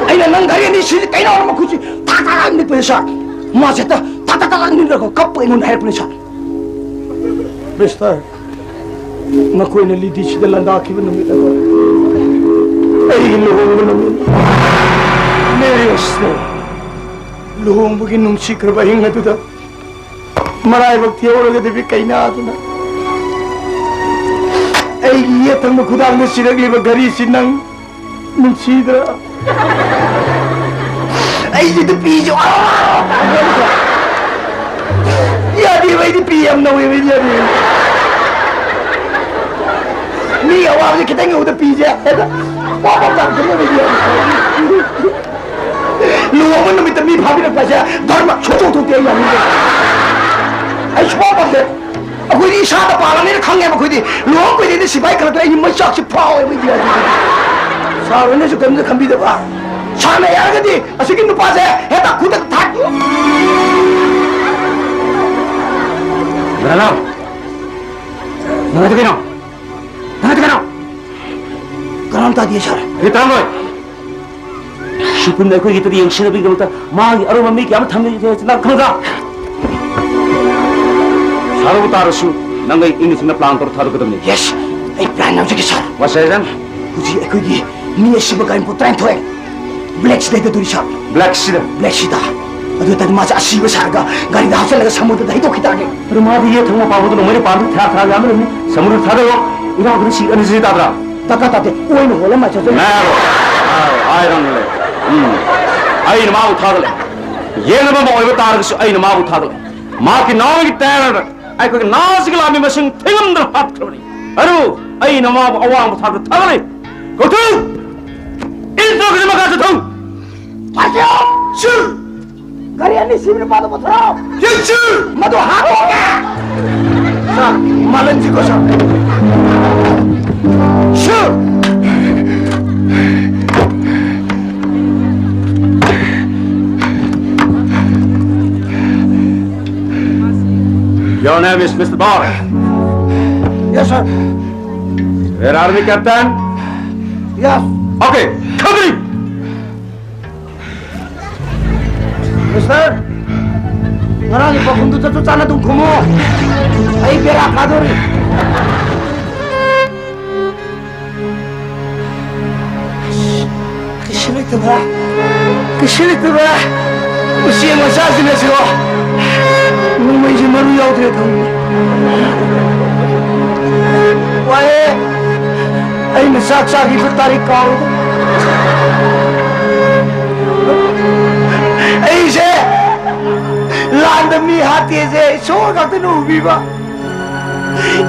ꯑꯩꯅ ꯅꯪ ꯘꯔꯤ ꯑꯅꯤ ꯁꯤꯔꯤ ꯀꯩꯅꯣ ꯍꯥꯏꯅ ꯃꯈꯨꯠꯁꯤ ꯊꯥꯛ ꯊꯥꯛ ꯅꯤꯛꯄꯅꯦ ꯁꯥꯔ꯫ ꯃꯥꯁꯦ ꯍꯦꯛꯇ ꯊꯥꯛ ꯊꯥꯛ ꯊꯥꯛ ꯅꯤꯛꯂꯒ ꯀꯞꯄ ꯑꯩꯉꯣꯟꯗ ꯍꯥꯏꯔꯛꯄꯅꯦ ꯁꯥꯔ꯫ ꯃꯤꯁꯇꯔ, ꯅꯈꯣꯏꯅ ꯂꯤꯗꯤꯁꯤꯗ ꯂꯥꯟꯗꯥꯈꯤꯕ ꯅꯨꯃꯤꯠ ꯑꯗꯣ ꯑꯩꯒꯤ ꯂꯨꯍꯣꯡꯕ ꯅꯨꯃꯤꯠ, ꯃꯦꯔꯤꯌꯦꯁꯅꯦ꯫ ꯂꯨꯍꯣꯡꯕꯒꯤ ꯅꯨꯡꯁꯤꯈ꯭ꯔꯕ ꯑꯍꯤꯡ ꯑꯗꯨꯗ ꯃꯔꯥꯏꯕꯛ ꯊꯤꯍꯧꯔꯒꯗꯤ ꯀꯩꯅꯥꯗꯨꯅ ꯑꯩꯒꯤ ꯌꯦꯠ ꯊꯪꯕ ꯈꯨꯗꯥꯡꯗ ꯁꯤꯔꯛꯂꯤꯕ ꯘꯔꯤꯁꯤ ꯅꯪ ꯅꯨꯡꯁꯤꯗ꯭ꯔꯥ? ꯑꯩꯁꯦ ꯅꯨꯄꯤꯁꯨ, ꯑꯥ! ꯌꯥꯗꯦꯕ, ꯑꯩꯗꯤ ꯄꯤ ꯌꯥꯝ ꯅꯧꯋꯦꯕ, ꯑꯩꯗꯤ ꯌꯥꯗꯦꯕ꯫ ꯃꯤ ꯑꯋꯥꯕꯁꯦ ꯈꯤꯇꯪ ꯌꯧꯕꯗ ꯄꯤꯁꯦ ꯍꯦꯛꯇ ꯄꯣꯞ ꯄꯣꯞ ꯆꯥꯎꯊꯣꯛꯑꯦꯕ, ꯑꯩꯗꯤ ꯌꯥꯗꯦꯕ꯫ ꯂꯨꯍꯣꯡꯕ ꯅꯨꯃꯤꯠꯇ ꯃꯤ ꯐꯥꯕꯤꯔꯛꯄ ꯍꯥꯏꯁꯦ ꯙꯔꯃ ꯁꯨꯡꯇꯧ ꯊꯣꯛꯇꯦ, ꯑꯩ ꯌꯥꯅꯤꯡꯗꯦ꯫ ꯑꯩ ꯁꯨꯡꯄꯥꯝ ꯄꯥꯝꯗꯦ꯫ ꯑꯩꯈꯣꯏꯗꯤ ꯏꯁꯥꯗ ꯄꯥꯜꯂꯕꯅꯤꯅ ꯈꯪꯉꯦꯕ꯫ ꯑꯩꯈꯣꯏꯗꯤ ꯂꯨꯍꯣꯡ ꯀꯨꯏꯗ꯭ꯔꯤꯉꯩꯗ ꯁꯤꯐꯥꯏ ꯈꯜꯂꯛꯇꯅ ꯑꯩꯒꯤ ꯃꯩꯆꯥꯛꯁꯤ ꯐꯥꯎꯋꯦꯕ, ꯑꯩꯗꯤ ꯌꯥꯗꯦ꯫ ꯁꯥꯔ ꯍꯣꯏꯅꯁꯨ ꯀꯔꯤꯝꯇ ꯈꯟꯕꯤꯗꯕ꯫ ꯁꯥꯔꯅ ꯌꯥꯔꯒꯗꯤ ꯑꯁꯤꯒꯤ ꯅꯨꯄꯥꯁꯦ ꯍꯦꯛꯇ ꯈꯨꯗꯛꯇ ꯊꯥ-, ꯅꯅꯥꯎ, ꯅꯪ ꯍꯥꯏꯗꯣ ꯀꯩꯅꯣ? ꯅꯪ ꯍꯥꯏꯗꯣ ꯀꯩꯅꯣ? ꯀꯅꯥꯝ ꯇꯥꯗꯤꯌꯦ, ꯁꯥꯔ꯫ ꯑꯩ ꯇꯥꯔꯝꯃꯣꯏ꯫ ꯁꯨꯄ꯭ꯔꯤꯝꯅ ꯑꯩꯈꯣꯏꯒꯤ ꯇꯨꯔꯤ ꯌꯦꯡꯁꯤꯟꯅꯕꯒꯤꯗꯃꯛꯇ ꯃꯥꯒꯤ ꯑꯔꯨꯝꯕ ꯃꯤ ꯀꯌꯥ ꯑꯃ ꯊꯝꯃꯤ, ꯅꯪ ꯈꯪꯗ꯭ꯔꯥ? ꯁꯥꯔꯕꯨ ꯇꯥꯔꯁꯨ ꯅꯪ ꯑꯩ ꯏꯪꯅ ꯆꯤꯛꯅ ꯄ꯭ꯂꯥꯟ ꯇꯧꯔ ꯊꯥꯗꯣꯛꯀꯗꯕꯅꯤ꯫ ꯌꯦꯁ, ꯑꯩ ꯄ꯭ꯂꯥꯟ ꯌꯥꯎꯖꯒꯦ, ꯁꯥꯔ꯫ ꯋꯥꯁꯦꯖꯟ꯫ ꯍꯧꯖꯤꯛ ꯑꯩꯈꯣꯏꯒꯤ ꯃꯤ ꯑꯁꯤꯕ ꯒꯥꯔꯤ ꯃꯄꯨ ꯇꯔꯥꯅꯤꯊꯣꯏ ꯕ꯭ꯂꯦꯛꯁꯤꯗ ꯍꯦꯛꯇ ꯇꯧꯔꯤ, ꯁꯥꯔ꯫ ꯕ꯭ꯂꯦꯛꯁꯤꯗ? ꯕ꯭ꯂꯦꯛꯁꯤꯗ꯫ ꯑꯗꯨ ꯑꯣꯏ ꯇꯥꯔꯗꯤ ꯃꯥꯁꯦ ꯑꯁꯤꯕ ꯁꯥꯔꯒ ꯒꯥꯔꯤꯗ ꯍꯥꯞꯆꯤꯜꯂꯒ ꯁꯃꯨꯗ꯭ꯔꯗ ꯍꯩꯗꯣꯛꯈꯤ ꯇꯥꯔꯒꯦ꯫ ꯑꯗꯨ ꯃꯥꯗꯤ ꯌꯦꯠ ꯊꯪꯕ ꯄꯥꯎꯕꯗꯨ ꯅꯣꯡꯃꯩꯅ ꯄꯥꯟꯕ ꯊꯥ ꯊꯥ ꯌꯥꯝꯕꯅꯤ꯫ ꯁꯃꯨꯗ꯭ꯔ ꯊꯥꯗꯔꯣ, ꯏꯔꯥꯡꯗꯨꯅ ꯁꯤ ꯑꯅꯤꯁꯤ ꯇꯥꯗ꯭ꯔꯥ? ꯗꯔꯀꯥꯔ ꯇꯥꯗꯦ, ꯑꯣꯏꯅ ꯍꯣꯜꯂ ꯃꯥꯏ ꯆꯠꯆꯒꯦ꯫ ꯅꯥꯔꯣ꯫ ꯑꯥꯏ, ꯑꯥꯏ ꯔꯪꯂꯦ꯫ ꯎꯝ꯫ ꯑꯩꯅ ꯃꯥꯕꯨ ꯊꯥꯒꯠꯂꯦ꯫ ꯌꯦꯡꯅꯕ ꯑꯃ ꯑꯣꯏꯕ ꯇꯥꯔꯒꯁꯨ ꯑꯩꯅ ꯃꯥꯕꯨ ꯊꯥꯒꯠꯂꯦ꯫ ꯃꯍꯥꯛꯀꯤ ꯅꯥꯎꯒꯤ ꯇꯌꯥꯔꯗ ꯑꯩꯈꯣꯏꯒꯤ ꯅꯥꯁꯤꯒꯤ ꯂꯥꯟꯃꯤ ꯃꯁꯤꯡ ꯊꯤꯉꯝꯗꯅ ꯍꯥꯠꯈ꯭ꯔꯕꯅꯤ꯫ ꯑꯗꯨ ꯑꯩꯅ ꯃꯥꯕꯨ ꯑꯋꯥꯡꯕ ꯊꯥꯛꯇ ꯊꯥꯒꯠꯂꯤ꯫ ꯀꯧꯊꯨ! ꯏꯟꯇ꯭ꯔꯣꯒꯤꯗꯤ ꯃꯈꯥ ꯆꯠꯊꯧ! ꯄꯥꯏꯁꯤꯜꯂꯣ! ꯁꯤꯜ! ꯒꯥꯔꯤ ꯑꯅꯤ ꯁꯤꯕ ꯅꯨꯄꯥꯗꯣ ꯄꯨꯊꯣꯔꯛꯑꯣ! ꯌꯦꯡꯁꯤꯜ! ꯃꯗꯨ ꯍꯥꯠꯇꯣꯛꯑꯒ! ꯁꯥꯔ, ꯃꯥꯂꯪꯁꯤꯀꯣ, ꯁꯥꯔ꯫ ꯁꯤꯜ! Your name is Mister Bar. Yes, sir. Where are we, Captain? Yes. Okay, come in. Mister, ꯉꯔꯥꯡꯒꯤ ꯄꯥꯎꯈꯨꯝꯗꯨ ꯆꯞ ꯆꯞ ꯆꯥꯅ ꯑꯗꯨꯝ ꯈꯨꯝꯃꯨ꯫ ꯑꯩ ꯕꯦꯔꯥ ꯀꯥꯗꯧꯔꯤ꯫ ꯀꯩꯁꯨ ꯂꯩꯇꯕ, ꯀꯩꯁꯨ ꯂꯩꯇꯕ ꯎꯆꯦꯛ ꯃꯆꯥꯁꯤꯡ ꯑꯁꯤꯕꯨ ꯅꯣꯡꯃꯩꯁꯤ ꯇꯧꯗ꯭ꯔꯦ ꯈꯪꯉꯤ꯫ ꯋꯥꯏꯍꯦ꯫ ꯑꯩꯅ ꯆꯥꯛ ꯆꯥꯈꯤꯕ ꯇꯥꯔꯤꯛ ꯀꯥꯎꯔꯦ꯫ ꯑꯩꯁꯦ ꯂꯥꯟꯗ ꯃꯤ ꯍꯥꯠꯇꯦꯁꯦ ꯏꯁꯣꯔ ꯈꯛꯇꯅ ꯎꯕꯤꯕ꯫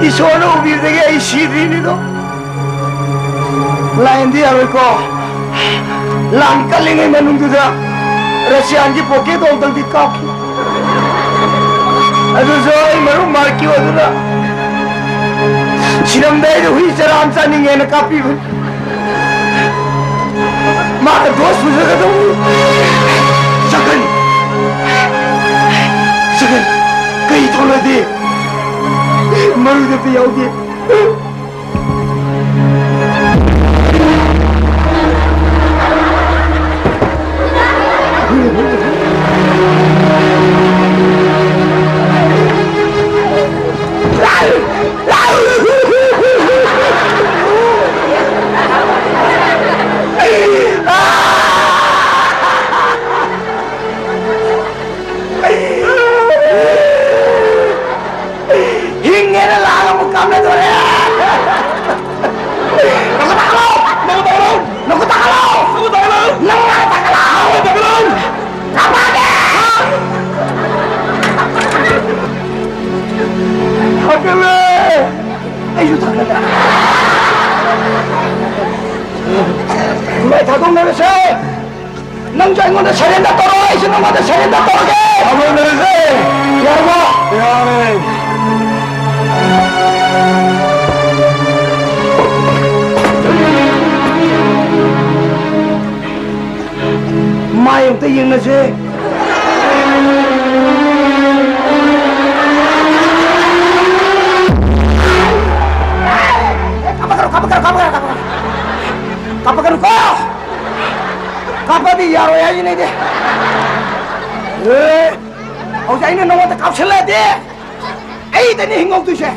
ꯏꯁꯣꯔꯅ ꯎꯕꯤꯕꯗꯒꯤ ꯑꯩ ꯁꯤꯗ꯭ꯔꯤꯅꯤꯗꯣ꯫ ꯂꯥꯏꯟꯗꯤ ꯌꯥꯔꯣꯏꯀꯣ꯫ ꯂꯥꯟ ꯀꯜꯂꯤꯉꯩ ꯃꯅꯨꯡꯗꯨꯗ ꯔꯁꯤꯌꯥꯟꯒꯤ ꯄꯣꯀꯦꯠ ꯑꯃꯨꯛꯇꯪꯗꯤ ꯀꯥꯞꯈꯤ꯫ ꯑꯗꯨꯁꯨ ꯑꯩ ꯃꯔꯨꯞ ꯃꯥꯔꯀꯤꯌꯣ ꯑꯗꯨꯅ ꯁꯤꯔꯝꯗꯥꯏꯗ ꯍꯨꯏ ꯆꯔꯥ ꯑꯃ ꯆꯥꯅꯤꯡꯉꯦꯅ ꯀꯥꯞꯄꯤꯕꯅꯤ꯫ ꯃꯥꯅ ꯗꯣꯁ ꯄꯨꯖꯒꯗꯧꯕ꯫ ꯁꯒꯟ! ꯁꯒꯟ! ꯀꯩ ꯊꯣꯛꯂꯗꯤ? ꯃꯔꯨꯗ ꯄꯤ ꯌꯥꯎꯗꯦ꯫ ꯍꯤꯡꯉꯦꯅ ꯂꯥꯡ ꯑꯃꯨꯛ ꯀꯥꯞꯅꯗꯣꯔꯦ꯫ ꯅꯈꯨꯠ ꯊꯥꯡꯒꯠꯂꯣ! ꯅꯈꯨꯠ ꯊꯥꯡꯒꯠꯂꯣ! ꯅꯈꯨꯠ ꯊꯥꯡꯒꯠꯂꯣ! ꯅꯪ ꯅꯈꯨꯠ ꯊꯥꯡꯒꯠꯂꯣ! ꯅꯈꯨꯠ ꯊꯥꯡꯒꯠꯂꯣ! ꯀꯥꯞꯄꯛꯑꯒꯦ! ꯊꯥꯡꯒꯠꯂꯦ! ꯑꯩꯁꯨ ꯊꯥꯡꯒꯠꯂꯦ꯫ ꯃꯩ ꯊꯥꯗꯣꯛꯅꯔꯁꯦ! ꯅꯪꯁꯨ ꯑꯩꯉꯣꯟꯗ surrender ꯇꯧꯔꯣ, ꯑꯩꯁꯨ ꯅꯉꯣꯟꯗ surrender ꯇꯧꯔꯒꯦ꯫ ꯇꯧꯃꯤꯟꯅꯔꯁꯦ꯫ ꯌꯥꯔꯕꯣ? ꯌꯥꯔꯦ꯫ ꯃꯥꯏ ꯑꯝꯇ ꯌꯦꯡꯅꯁꯦ꯫ ꯀꯥꯞꯄꯛꯀꯅꯨ, ꯀꯥꯞꯄꯛꯀꯅꯨ, ꯀꯥꯞꯄꯛꯀꯅꯨ, ꯀꯥꯞꯄꯛꯀꯅꯨ꯫ ꯀꯥꯞꯄꯛꯀꯅꯨꯀꯣ! ꯀꯥꯞꯄꯗꯤ ꯌꯥꯔꯣꯏ ꯍꯥꯏꯁꯤꯅꯦ ꯑꯩꯗꯤ꯫ ꯑꯦ, ꯍꯧꯖꯤꯛ ꯑꯩꯅ ꯅꯉꯣꯟꯗ ꯀꯥꯞꯁꯤꯜꯂꯗꯤ ꯑꯩꯗꯅꯤ ꯍꯤꯡꯍꯧꯗꯣꯏꯁꯦ꯫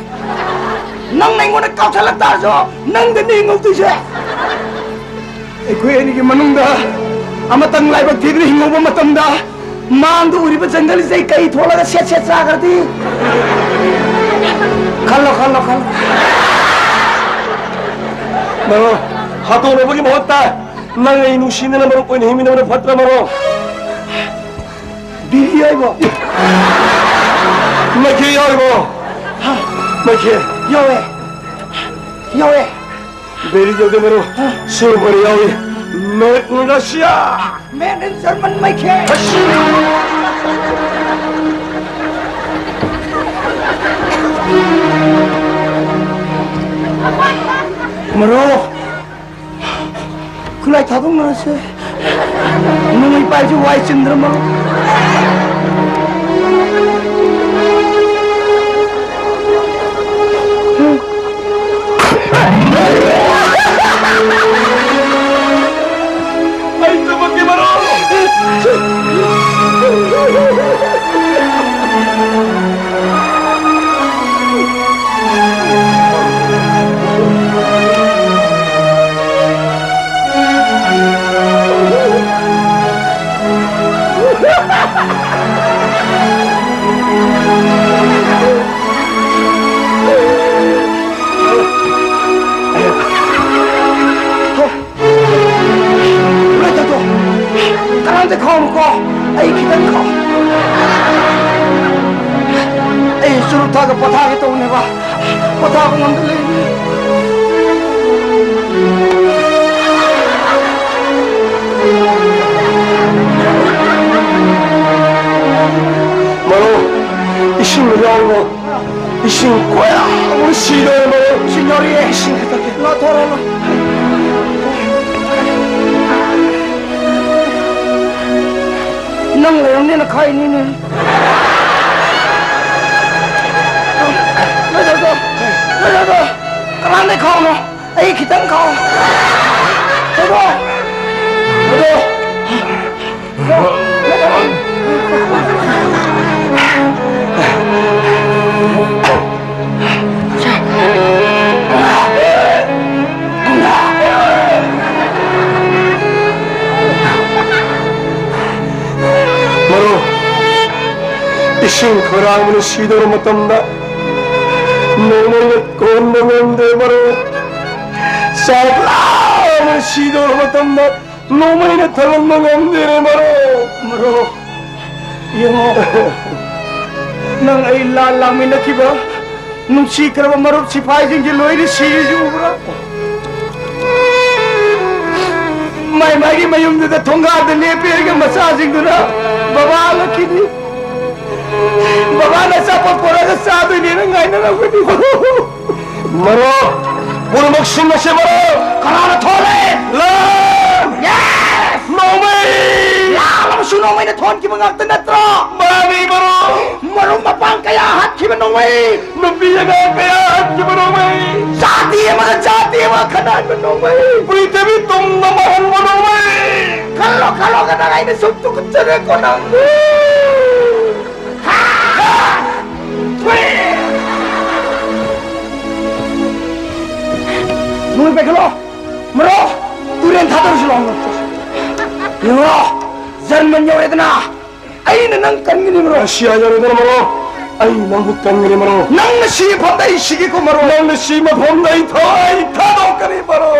ꯅꯪꯅ ꯑꯩꯉꯣꯟꯗ ꯀꯥꯞꯁꯤꯜꯂꯛ ꯇꯥꯔꯁꯨ ꯅꯪꯗꯅꯤ ꯍꯤꯡꯍꯧꯗꯣꯏꯁꯦ꯫ ꯑꯩꯈꯣꯏ ꯑꯅꯤꯒꯤ ꯃꯅꯨꯡꯗ ꯑꯃꯇꯪ ꯂꯥꯏꯕꯛ ꯊꯤꯗꯨꯅ ꯍꯤꯡꯍꯧꯕ ꯃꯇꯝꯗ ꯃꯥꯡꯗ ꯎꯔꯤꯕ ꯖꯪꯒꯜꯁꯤꯗ ꯑꯩ ꯀꯩ ꯊꯣꯛꯂꯒ ꯁꯦꯠ ꯁꯦꯠ ꯆꯥꯈ꯭ꯔꯗꯤ? ꯈꯜꯂꯣ, ꯈꯜꯂꯣ, ꯈꯜꯂꯣ꯫ ꯃꯔꯨꯞ, ꯍꯥꯠꯇꯣꯛꯅꯕꯒꯤ ꯃꯍꯨꯠꯇ ꯅꯪ ꯑꯩ ꯅꯨꯡꯁꯤꯅꯅ ꯃꯔꯨꯞ ꯑꯣꯏꯅ ꯍꯤꯡꯃꯤꯟꯅꯕꯅ ꯐꯠꯇ꯭ꯔ, ꯃꯔꯨꯞ? ꯕꯤꯔꯤ ꯌꯥꯎꯔꯤꯕꯣ? ꯃꯩꯈꯦ ꯌꯥꯎꯔꯤꯕꯣ? ꯍꯥ? ꯃꯩꯈꯦ꯫ ꯌꯥꯎꯋꯦ꯫ ꯌꯥꯎꯋꯦ꯫ ꯕꯤꯔꯤ ꯌꯥꯎꯗꯦ, ꯃꯔꯨꯞ꯫ ꯍꯥ? ꯁꯤꯜꯚꯔ ꯌꯥꯎꯏ꯫ Made in Russia꯫ Made in German ꯃꯩꯈꯦ꯫ ꯃꯔꯨꯞ, ꯈꯨꯠꯂꯥꯏ ꯊꯥꯗꯣꯛꯅꯔꯁꯦ꯫ ꯅꯣꯡꯃꯩ ꯄꯥꯏꯕꯁꯦ ꯋꯥꯏ ꯆꯤꯟꯗ꯭ꯔ, ꯃꯔꯨꯞ? ꯑꯩ ꯆꯨꯝꯃꯛꯀꯦ, ꯃꯔꯨꯞ꯫ ꯂꯣꯏ ꯊꯛꯇꯣꯛ꯫ ꯀꯅꯥꯝꯇ ꯈꯥꯎꯅꯨꯀꯣ꯫ ꯑꯩ ꯈꯤꯇꯪ ꯈꯥꯎ꯫ ꯑꯩ ꯆꯨꯔꯨꯞ ꯊꯛꯑꯒ ꯄꯣꯊꯥꯒꯦ ꯇꯧꯕꯅꯦꯕ꯫ ꯄꯣꯊꯥꯕ ꯉꯝꯗ ꯂꯩꯔꯦ꯫ ꯃꯔꯨꯞ, ꯏꯁꯤꯡ ꯌꯥꯎꯔꯣ꯫ ꯏꯁꯤꯡ ꯈꯣꯏꯔꯥꯡꯅ ꯁꯤꯗꯧꯔꯦ, ꯃꯔꯨꯞ꯫ ꯏꯁꯤꯡ ꯌꯥꯎꯔꯤꯌꯦ꯫ ꯏꯁꯤꯡ ꯈꯤꯇꯪ ꯂꯧꯊꯣꯔꯛꯑꯣ꯫ ꯅꯪ ꯂꯩꯔꯝꯅꯦꯅ ꯈꯥꯏꯅꯤꯅꯦ꯫ ꯂꯩꯔꯝꯗꯣ, ꯂꯩꯔꯝꯗꯣ꯫ ꯀꯅꯥꯗꯩ ꯈꯥꯎꯅꯣ? ꯑꯩ ꯈꯤꯇꯪ ꯈꯥꯎ꯫ ꯊꯣꯏꯗꯣ! ꯊꯣꯏꯗꯣ! ꯃꯔꯨꯞ, ꯏꯁꯤꯡ ꯈꯣꯏꯔꯥꯡꯕꯅ ꯁꯤꯗꯧꯔ ꯃꯇꯝꯗ ꯅꯣꯡꯃꯩꯅ ꯀꯣꯟꯕ ꯉꯝꯗꯦ ꯃꯔꯨꯞ꯫ ꯆꯥꯛ ꯂꯥꯝꯕꯅ ꯁꯤꯗꯧꯔ ꯃꯇꯝꯗ ꯅꯣꯡꯃꯩꯅ ꯊꯜꯍꯟꯕ ꯉꯝꯗꯦꯅꯦ ꯃꯔꯨꯞ꯫ ꯃꯔꯨꯞ, ꯌꯦꯡꯉꯣ, ꯅꯪ ꯑꯩ ꯂꯥꯟ ꯂꯥꯡꯃꯤꯟꯅꯈꯤꯕ ꯅꯨꯡꯁꯤꯈ꯭ꯔꯕ ꯃꯔꯨꯞ ꯁꯤꯐꯥꯏꯁꯤꯡꯁꯦ ꯂꯣꯏꯅ ꯁꯤꯔꯤꯁꯤ ꯎꯕ꯭ꯔꯥ? ꯃꯥꯏ ꯃꯥꯏꯒꯤ ꯃꯌꯨꯝꯗꯨꯗ ꯊꯣꯡꯒꯥꯟꯗ ꯂꯦꯞꯄꯤꯔꯒ ꯃꯆꯥꯁꯤꯡꯗꯨꯅ ꯕꯕꯥ ꯍꯜꯂꯛꯈꯤꯅꯤ, ꯕꯕꯥꯅ ꯑꯆꯥꯄꯣꯠ ꯄꯣꯔꯛꯑꯒ ꯆꯥꯗꯣꯏꯅꯦꯅ ꯉꯥꯏꯅꯔꯝꯒꯅꯤ꯫ ꯃꯔꯨꯞ, ꯄꯨꯝꯅꯃꯛ ꯁꯤꯡꯉꯁꯦ ꯃꯔꯨꯞ꯫ ꯀꯅꯥꯅ ꯊꯣꯛꯂꯦ? ꯂꯥꯟ! Yes! ꯅꯣꯡꯃꯩ! ꯂꯥꯟ ꯑꯃꯁꯨ ꯅꯣꯡꯃꯩꯅ ꯊꯣꯟꯈꯤꯕ ꯉꯥꯛꯇ ꯅꯠꯇ꯭ꯔꯣ? ꯃꯥꯅꯤ ꯃꯔꯨꯞ꯫ ꯃꯔꯨꯞ ꯃꯄꯥꯡ ꯀꯌꯥ ꯍꯥꯠꯈꯤꯕ ꯅꯣꯡꯃꯩ? ꯅꯨꯄꯤ ꯑꯉꯥꯡ ꯀꯌꯥ ꯍꯥꯠꯈꯤꯕ ꯅꯣꯡꯃꯩ? ꯖꯥꯇꯤ ꯑꯃꯒ ꯖꯥꯇꯤ ꯑꯃꯒ ꯈꯠꯅꯍꯟꯕ ꯅꯣꯡꯃꯩ? ꯄ꯭ꯔꯤꯊꯤꯕꯤ ꯇꯨꯝꯅ ꯃꯥꯡꯍꯟꯕ ꯅꯣꯡꯃꯩ? ꯈꯜꯂꯣ, ꯈꯜꯂꯣ, ꯅꯪ ꯑꯩꯅ ꯁꯨꯝ ꯇꯨꯀꯠꯆꯔꯦꯀꯣ ꯅꯪꯕꯨ꯫ ꯅꯣꯡꯃꯩ ꯄꯥꯏꯈꯠꯂꯣ꯫ ꯃꯔꯣ, ꯇꯨꯔꯦꯟ ꯊꯥꯗꯔꯨꯁꯤ ꯂꯥꯎ꯫ ꯌꯦꯡꯉꯣ, ꯖꯔꯃꯟ ꯌꯧꯔꯦꯗꯅ꯫ ꯑꯩꯅ ꯅꯪ ꯀꯟꯒꯅꯤ ꯃꯔꯣ꯫ ꯔꯁꯤꯌꯥ ꯌꯧꯔꯦꯗꯅ ꯃꯔꯣ꯫ ꯑꯩ ꯅꯪꯕꯨ ꯀꯟꯒꯅꯤ ꯃꯔꯣ꯫ ꯅꯪꯅ ꯁꯤ ꯃꯐꯝꯗ ꯑꯩ ꯁꯤꯒꯦꯀꯣ ꯃꯔꯣ꯫ ꯅꯪꯅ ꯁꯤ ꯃꯐꯝꯗ ꯑꯩ ꯊꯋꯥꯏ ꯊꯥꯗꯣꯛꯀꯅꯤ ꯃꯔꯣ꯫